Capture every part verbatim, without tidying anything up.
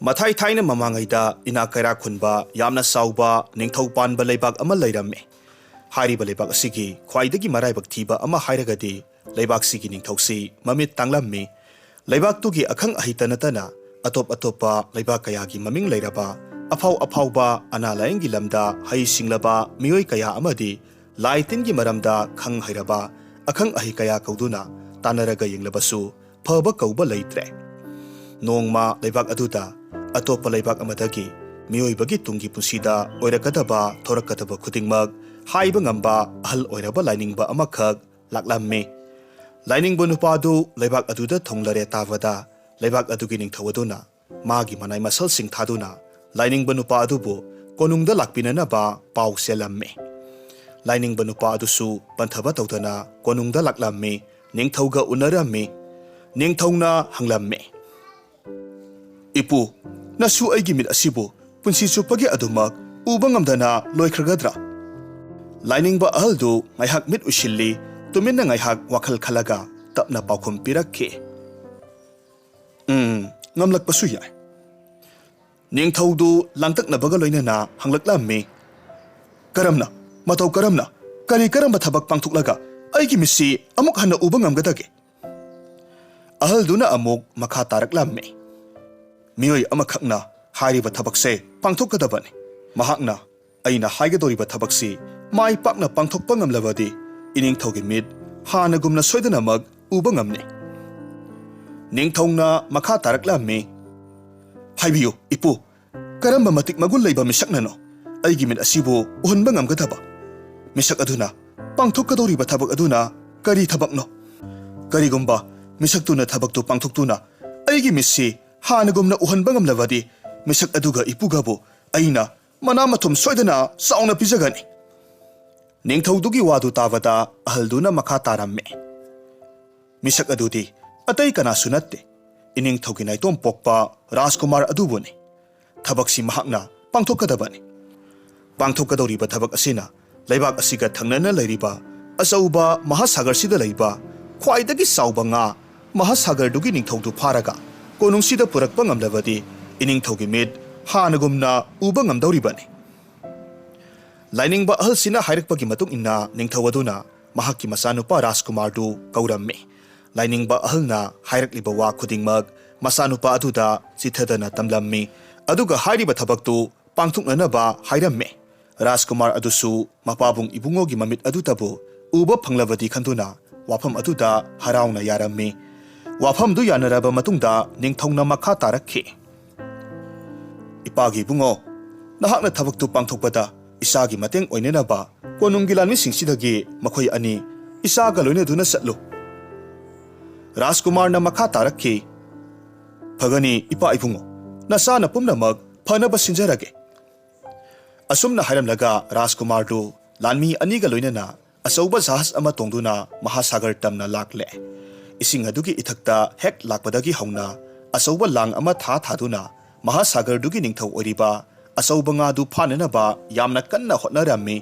ꯃꯊꯥꯏ ꯊꯥꯏꯅ ꯃꯃꯥꯡꯉꯩꯗ ꯏꯅꯥꯛ ꯀꯩꯔꯥꯛ ꯈꯨꯟꯕ ꯌꯥꯝꯅ ꯆꯥꯎꯕ ꯅꯤꯡꯊꯧ ꯄꯥꯟꯕ ꯂꯩꯕꯥꯛ ꯑꯃ ꯂꯩꯔꯝꯃꯤ꯫ ꯍꯥꯏꯔꯤꯕ ꯂꯩꯕꯥꯛ ꯑꯁꯤꯒꯤ ꯈ꯭ꯋꯥꯏꯗꯒꯤ ꯃꯔꯥꯏꯕꯛ ꯊꯤꯕ ꯑꯃ ꯍꯥꯏꯔꯒꯗꯤ ꯂꯩꯕꯥꯛꯁꯤꯒꯤ ꯅꯤꯡꯊꯧꯁꯤ ꯃꯃꯤꯠ ꯇꯥꯡꯂꯝꯃꯤ꯫ ꯂꯩꯕꯥꯛꯇꯨꯒꯤ ꯑꯈꯪ ꯑꯍꯩꯇ ꯅꯠꯇꯅ ꯑꯇꯣꯞ ꯑꯇꯣꯞꯄ ꯂꯩꯕꯥꯛ ꯀꯌꯥꯒꯤ ꯃꯃꯤꯡ ꯂꯩꯔꯕ, ꯑꯐꯥꯎ ꯑꯐꯥꯎꯕ ꯑꯅꯥ ꯂꯥꯌꯦꯡꯒꯤ ꯂꯝꯗ ꯍꯩ ꯁꯤꯡꯂꯕ ꯃꯤꯑꯣꯏ ꯀꯌꯥ ꯑꯃꯗꯤ ꯂꯥꯏ ꯇꯤꯟꯒꯤ ꯃꯔꯝꯗ ꯈꯪ ꯍꯩꯔꯕ ꯑꯈꯪ ꯑꯍꯩ ꯀꯌꯥ ꯀꯧꯗꯨꯅ ꯇꯥꯟꯅꯔꯒ ꯌꯦꯡꯂꯕꯁꯨ ꯐꯕ ꯀꯧꯕ ꯂꯩꯇ꯭ꯔꯦ꯫ ꯅꯣꯡꯃ ꯂꯩꯕꯥꯛ ꯑꯗꯨꯗ ꯑꯇꯣꯞꯄ ꯂꯩꯕꯥꯛ ꯑꯃꯗꯒꯤ ꯃꯤꯑꯣꯏꯕꯒꯤ ꯇꯨꯡꯒꯤ ꯄꯨꯟꯁꯤꯗ ꯑꯣꯏꯔꯛꯀꯗꯕ ꯊꯣꯔꯛꯀꯗꯕ ꯈꯨꯗꯤꯡꯃꯛ ꯍꯥꯏꯕ ꯉꯝꯕ ꯑꯍꯜ ꯑꯣꯏꯔꯕ ꯂꯥꯏꯅꯤꯡꯕ ꯑꯃꯈꯛ ꯂꯥꯛꯂꯝꯃꯤ꯫ ꯂꯥꯏꯅꯤꯡꯕ ꯅꯨꯄꯥ ꯑꯗꯨ ꯂꯩꯕꯥꯛ ꯑꯗꯨꯗ ꯊꯨꯡꯂꯔꯦ ꯇꯥꯕꯗ, ꯂꯩꯕꯥꯛ ꯑꯗꯨꯒꯤ ꯅꯤꯡꯊꯧ ꯑꯗꯨꯅ ꯃꯥꯒꯤ ꯃꯅꯥꯏ ꯃꯁꯜꯁꯤꯡ ꯊꯥꯗꯨꯅ ꯂꯥꯏꯅꯤꯡꯕ ꯅꯨꯄꯥ ꯑꯗꯨꯕꯨ ꯀꯣꯅꯨꯡꯗ ꯂꯥꯛꯄꯤꯅꯅꯕ ꯄꯥꯎ ꯆꯦꯜꯂꯝꯃꯤ꯫ ꯂꯥꯏꯅꯤꯡꯕ ꯅꯨꯄꯥ ꯑꯗꯨꯁꯨ ꯄꯟꯊꯕ ꯇꯧꯗꯅ ꯀꯣꯅꯨꯡꯗ ꯂꯥꯛꯂꯝꯃꯤ꯫ ꯅꯤꯡꯊꯧꯒ ꯎꯅꯔꯝꯃꯤ꯫ ꯅꯤꯡꯊꯧꯅ ꯍꯪꯂꯝꯃꯤ, "ꯏꯄꯨ, ꯅꯁꯨ ꯑꯩꯒꯤ ꯃꯤꯠ ꯑꯁꯤꯕꯨ ꯄꯨꯟꯁꯤ ꯆꯨꯞꯄꯒꯤ ꯑꯗꯨꯃꯛ ꯎꯕ ꯉꯝꯗꯅ ꯂꯣꯏꯈ꯭ꯔꯒꯗ꯭ꯔꯥ?" ꯂꯥꯏꯅꯤꯡꯕ ꯑꯍꯜꯗꯨ ꯉꯥꯏꯍꯥꯛ ꯃꯤꯠ ꯎꯏꯁꯤꯜꯂꯤ, ꯇꯨꯃꯤꯟꯅ ꯉꯥꯏꯍꯥꯛ ꯋꯥꯈꯜ ꯈꯜꯂꯒ ꯇꯞꯅ ꯄꯥꯎꯈꯨꯝ ꯄꯤꯔꯛꯈꯤ, "ꯎꯝ, ꯉꯝꯂꯛꯄꯁꯨ ꯌꯥꯏ꯫" ꯅꯤꯡꯊꯧꯗꯨ ꯂꯥꯡꯇꯛꯅꯕꯒ ꯂꯣꯏꯅꯅ ꯍꯪꯂꯛꯂꯝꯃꯤ, "ꯀꯔꯝꯅ? ꯃꯇꯧ ꯀꯔꯝꯅ? ꯀꯔꯤ ꯀꯔꯝꯕ ꯊꯕꯛ ꯄꯥꯡꯊꯣꯛꯂꯒ ꯑꯩꯒꯤ ꯃꯤꯠꯁꯤ ꯑꯃꯨꯛ ꯍꯟꯅ ꯎꯕ ꯉꯝꯒꯗꯒꯦ?" ꯑꯍꯜꯗꯨꯅ ꯑꯃꯨꯛ ꯃꯈꯥ ꯇꯥꯔꯛꯂꯝꯃꯤ, "ꯃꯤꯑꯣꯏ ꯑꯃꯈꯛꯅ ꯍꯥꯏꯔꯤꯕ ꯊꯕꯛꯁꯦ ꯄꯥꯡꯊꯣꯛꯀꯗꯕꯅꯤ꯫ ꯃꯍꯥꯛꯅ ꯑꯩꯅ ꯍꯥꯏꯒꯗꯧꯔꯤꯕ ꯊꯕꯛꯁꯤ ꯃꯥꯏ ꯄꯥꯛꯅ ꯄꯥꯡꯊꯣꯛꯄ ꯉꯝꯂꯕꯗꯤ ꯏꯅꯤꯡꯊꯧꯒꯤ ꯃꯤꯠ ꯍꯥꯟꯅꯒꯨꯝꯅ ꯁꯣꯏꯗꯅꯃꯛ ꯎꯕ ꯉꯝꯅꯤ꯫" ꯅꯤꯡꯊꯧꯅ ꯃꯈꯥ ꯇꯥꯔꯛꯂꯝꯃꯤ, "ꯍꯥꯏꯕꯤꯌꯨ, ꯏꯄꯨ, ꯀꯔꯝꯕ ꯃꯇꯤꯛ ꯃꯒꯨꯟ ꯂꯩꯕ ꯃꯤꯁꯛꯅꯅꯣ ꯑꯩꯒꯤ ꯃꯤꯠ ꯑꯁꯤꯕꯨ ꯎꯍꯟꯕ ꯉꯝꯒꯗꯕ? ꯃꯤꯁꯛ ꯑꯗꯨꯅ ꯄꯥꯡꯊꯣꯛꯀꯗꯧꯔꯤꯕ ꯊꯕꯛ ꯑꯗꯨꯅ ꯀꯔꯤ ꯊꯕꯛꯅꯣ? ꯀꯔꯤꯒꯨꯝꯕ ꯃꯤꯁꯛꯇꯨꯅ ꯊꯕꯛꯇꯨ ꯄꯥꯡꯊꯣꯛꯇꯨꯅ ꯑꯩꯒꯤ ꯃꯤꯠꯁꯤ ꯍꯥꯟꯅꯒꯨꯝꯅ ꯎꯍꯟꯕ ꯉꯝꯂꯕꯗꯤ, ꯃꯤꯁꯛ ꯑꯗꯨꯒ ꯏꯄꯨꯒꯕꯨ ꯑꯩꯅ ꯃꯅꯥ ꯃꯊꯨꯝ ꯁꯣꯏꯗꯅ ꯆꯥꯎꯅ ꯄꯤꯖꯒꯅꯤ꯫" ꯅꯤꯡꯊꯧꯗꯨꯒꯤ ꯋꯥꯗꯨ ꯇꯥꯕꯗ ꯑꯍꯜꯗꯨꯅ ꯃꯈꯥ ꯇꯥꯔꯝꯃꯤ, "ꯃꯤꯁꯛ ꯑꯗꯨꯗꯤ ꯑꯇꯩ ꯀꯅꯥꯁꯨ ꯅꯠꯇꯦ, ꯏꯅꯤꯡꯊꯧꯒꯤ ꯅꯥꯏꯇꯣꯝ ꯄꯣꯛꯄ ꯔꯥꯖꯀꯨꯃꯥꯔ ꯑꯗꯨꯕꯨꯅꯤ꯫ ꯊꯕꯛꯁꯤ ꯃꯍꯥꯛꯅ ꯄꯥꯡꯊꯣꯛꯀꯗꯕꯅꯤ꯫ ꯄꯥꯡꯊꯣꯛꯀꯗꯧꯔꯤꯕ ꯊꯕꯛ ꯑꯁꯤꯅ ꯂꯩꯕꯥꯛ ꯑꯁꯤꯒ ꯊꯪꯅꯅ ꯂꯩꯔꯤꯕ ꯑꯆꯧꯕ ꯃꯍꯥꯁꯥꯒꯔꯁꯤꯗ ꯂꯩꯕ ꯈ꯭ꯋꯥꯏꯗꯒꯤ ꯆꯥꯎꯕ ꯉꯥ ꯃꯍꯥꯁꯥꯒꯔꯗꯨꯒꯤ ꯅꯤꯡꯊꯧꯗꯨ ꯐꯥꯔꯒ ꯀꯣꯅꯨꯡꯁꯤꯗ ꯄꯨꯔꯛꯄ ꯉꯝꯂꯕꯗꯤ ꯏꯅꯤꯡꯊꯧꯒꯤ ꯃꯤꯠ ꯍꯥꯟꯅꯒꯨꯝꯅ ꯎꯕ ꯉꯝꯗꯧꯔꯤꯕꯅꯤ꯫ ꯂꯥꯏꯅꯤꯡꯕ ꯑꯍꯜꯁꯤꯅ ꯍꯥꯏꯔꯛꯄꯒꯤ ꯃꯇꯨꯡ ꯏꯟꯅ ꯅꯤꯡꯊꯧ ꯑꯗꯨꯅ ꯃꯍꯥꯛꯀꯤ ꯃꯆꯥꯅꯨꯄꯥ ꯔꯥꯖꯀꯨꯃꯥꯔꯗꯨ ꯀꯧꯔꯝꯃꯤ꯫ ꯂꯥꯏꯅꯤꯡꯕ ꯑꯍꯜꯅ ꯍꯥꯏꯔꯛꯂꯤꯕ ꯋꯥ ꯈꯨꯗꯤꯡꯃꯛ ꯃꯆꯥꯅꯨꯄꯥ ꯑꯗꯨꯗ ꯆꯤꯊꯗꯅ ꯇꯝꯂꯝꯃꯤ, ꯑꯗꯨꯒ ꯍꯥꯏꯔꯤꯕ ꯊꯕꯛꯇꯨ ꯄꯥꯡꯊꯣꯛꯅꯅꯕ ꯍꯥꯏꯔꯝꯃꯤ꯫ ꯔꯥꯖꯀꯨꯃꯥꯔ ꯑꯗꯨꯁꯨ ꯃꯄꯥꯕꯨꯡ ꯏꯕꯨꯡꯉꯣꯒꯤ ꯃꯃꯤꯠ ꯑꯗꯨꯇꯕꯨ ꯎꯕ ꯐꯪꯂꯕꯗꯤ ꯈꯟꯗꯨꯅ ꯋꯥꯐꯝ ꯑꯗꯨꯗ ꯍꯔꯥꯎꯅ ꯌꯥꯔꯝꯃꯤ꯫ ꯋꯥꯐꯝꯗꯨ ꯌꯥꯅꯔꯕ ꯃꯇꯨꯡꯗ ꯅꯤꯡꯊꯧꯅ ꯃꯈꯥ ꯇꯥꯔꯛꯈꯤ, "ꯏꯄꯥꯒꯤ ꯏꯕꯨꯡꯉꯣ, ꯅꯍꯥꯛꯅ ꯊꯕꯛꯇꯨ ꯄꯥꯡꯊꯣꯛꯄꯗ ꯏꯆꯥꯒꯤ ꯃꯇꯦꯡ ꯑꯣꯏꯅꯅꯕ ꯀꯣꯅꯨꯡꯒꯤ ꯂꯥꯟꯃꯤꯁꯤꯡꯁꯤꯗꯒꯤ ꯃꯈꯣꯏ ꯑꯅꯤ ꯏꯆꯥꯒ ꯂꯣꯏꯅꯗꯨꯅ ꯆꯠꯂꯨ꯫" ꯔꯥꯖꯀꯨꯃꯥꯔꯅ ꯃꯈꯥ ꯇꯥꯔꯛꯈꯤ, "ꯐꯒꯅꯤ ꯏꯄꯥ ꯏꯕꯨꯡꯉꯣ, ꯅꯆꯥꯅ ꯄꯨꯝꯅꯃꯛ ꯐꯅꯕ ꯁꯤꯟꯖꯔꯒꯦ꯫" ꯑꯁꯨꯝꯅ ꯍꯥꯏꯔꯝꯂꯒ ꯔꯥꯖꯀꯨꯃꯥꯔꯗꯨ ꯂꯥꯟꯃꯤ ꯑꯅꯤꯒ ꯂꯣꯏꯅꯅ ꯑꯆꯧꯕ ꯖꯍꯥꯖ ꯑꯃ ꯇꯣꯡꯗꯨꯅ ꯃꯍꯥꯁꯥꯒꯔ ꯇꯝꯅ ꯂꯥꯛꯂꯦ꯫ ꯏꯁꯤꯡ ꯑꯗꯨꯒꯤ ꯏꯊꯛꯇ ꯍꯦꯛ ꯂꯥꯛꯄꯗꯒꯤ ꯍꯧꯅ ꯑꯆꯧꯕ ꯂꯥꯡ ꯑꯃ ꯊꯥ ꯊꯥꯗꯨꯅ ꯃꯍꯥꯁꯥꯒꯔꯗꯨꯒꯤ ꯅꯤꯡꯊꯧ ꯑꯣꯏꯔꯤꯕ ꯑꯆꯧꯕ ꯉꯥꯗꯨ ꯐꯥꯅꯅꯕ ꯌꯥꯝꯅ ꯀꯟꯅ ꯍꯣꯠꯅꯔꯝꯃꯤ꯫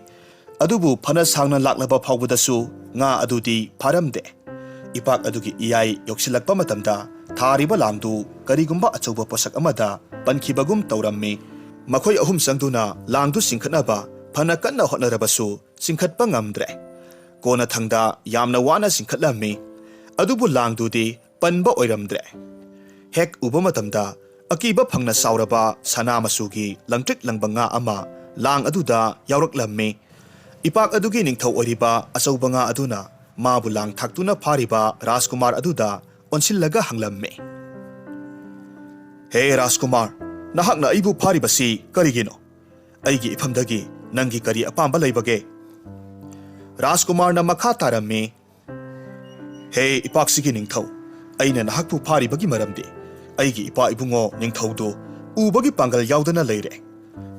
ꯑꯗꯨꯕꯨ ꯐꯅ ꯁꯥꯡꯅ ꯂꯥꯛꯂꯕ ꯐꯥꯎꯕꯗꯁꯨ ꯉꯥ ꯑꯗꯨꯗꯤ ꯐꯥꯔꯝꯗꯦ꯫ ꯏꯄꯥꯛ ꯑꯗꯨꯒꯤ ꯏꯌꯥꯏ ꯌꯧꯁꯤꯜꯂꯛꯄ ꯃꯇꯝꯗ ꯊꯥꯔꯤꯕ ꯂꯥꯡꯗꯨ ꯀꯔꯤꯒꯨꯝꯕ ꯑꯆꯧꯕ ꯄꯣꯠꯁꯛ ꯑꯃꯗ ꯄꯟꯈꯤꯕꯒꯨꯝ ꯇꯧꯔꯝꯃꯤ꯫ ꯃꯈꯣꯏ ꯑꯍꯨꯝ ꯆꯪꯗꯨꯅ ꯂꯥꯡꯗꯨ ꯆꯤꯡꯈꯠꯅꯕ ꯐꯅ ꯀꯟꯅ ꯍꯣꯠꯅꯔꯕꯁꯨ ꯆꯤꯡꯈꯠꯄ ꯉꯝꯗ꯭ꯔꯦ꯫ ꯀꯣꯟꯅꯊꯪꯗ ꯌꯥꯝꯅ ꯋꯥꯅ ꯆꯤꯡꯈꯠꯂꯝꯃꯤ꯫ ꯑꯗꯨꯕꯨ ꯂꯥꯡꯗꯨꯗꯤ ꯄꯟꯕ ꯑꯣꯏꯔꯝꯗ꯭ꯔꯦ꯫ ꯍꯦꯛ ꯎꯕ ꯃꯇꯝꯗ ꯑꯀꯤꯕ ꯐꯪꯅ ꯁꯥꯎꯔꯕ ꯁꯅꯥ ꯃꯆꯨꯒꯤ ꯂꯪꯇ꯭ꯔꯤꯛ ꯂꯪꯕ ꯉꯥ ꯑꯃ ꯂꯥꯡ ꯑꯗꯨꯗ ꯌꯥꯎꯔꯛꯂꯝꯃꯤ꯫ ꯏꯄꯥꯛ ꯑꯗꯨꯒꯤ ꯅꯤꯡꯊꯧ ꯑꯣꯏꯔꯤꯕ ꯑꯆꯧꯕ ꯉꯥ ꯑꯗꯨꯅ ꯃꯥꯕꯨ ꯂꯥꯡ ꯊꯥꯛꯇꯨꯅ ꯐꯥꯔꯤꯕ ꯔꯥꯖꯀꯨꯃꯥꯔ ꯑꯗꯨꯗ ꯑꯣꯟꯁꯤꯜꯂꯒ ꯍꯪꯂꯝꯃꯤ, "ꯍꯦ ꯔꯥꯖꯀꯨꯃꯥꯔ, ꯅꯍꯥꯛꯅ ꯑꯩꯕꯨ ꯐꯥꯔꯤꯕꯁꯤ ꯀꯔꯤꯒꯤꯅꯣ? ꯑꯩꯒꯤ ꯏꯐꯝꯗꯒꯤ ꯅꯪꯒꯤ ꯀꯔꯤ ꯑꯄꯥꯝꯕ ꯂꯩꯕꯒꯦ?" ꯔꯥꯖꯀꯨꯃꯥꯔꯅ ꯃꯈꯥ ꯇꯥꯔꯝꯃꯤ, "ꯍꯦ ꯏꯄꯥꯛꯁꯤꯒꯤ ꯅꯤꯡꯊꯧ, ꯑꯩꯅ ꯅꯍꯥꯛꯄꯨ ꯐꯥꯔꯤꯕꯒꯤ ꯃꯔꯝꯗꯤ ꯑꯩꯒꯤ ꯏꯄꯥ ꯏꯕꯨꯡꯉꯣ ꯅꯤꯡꯊꯧꯗꯨ ꯎꯕꯒꯤ ꯄꯥꯡꯒꯜ ꯌꯥꯎꯗꯅ ꯂꯩꯔꯦ꯫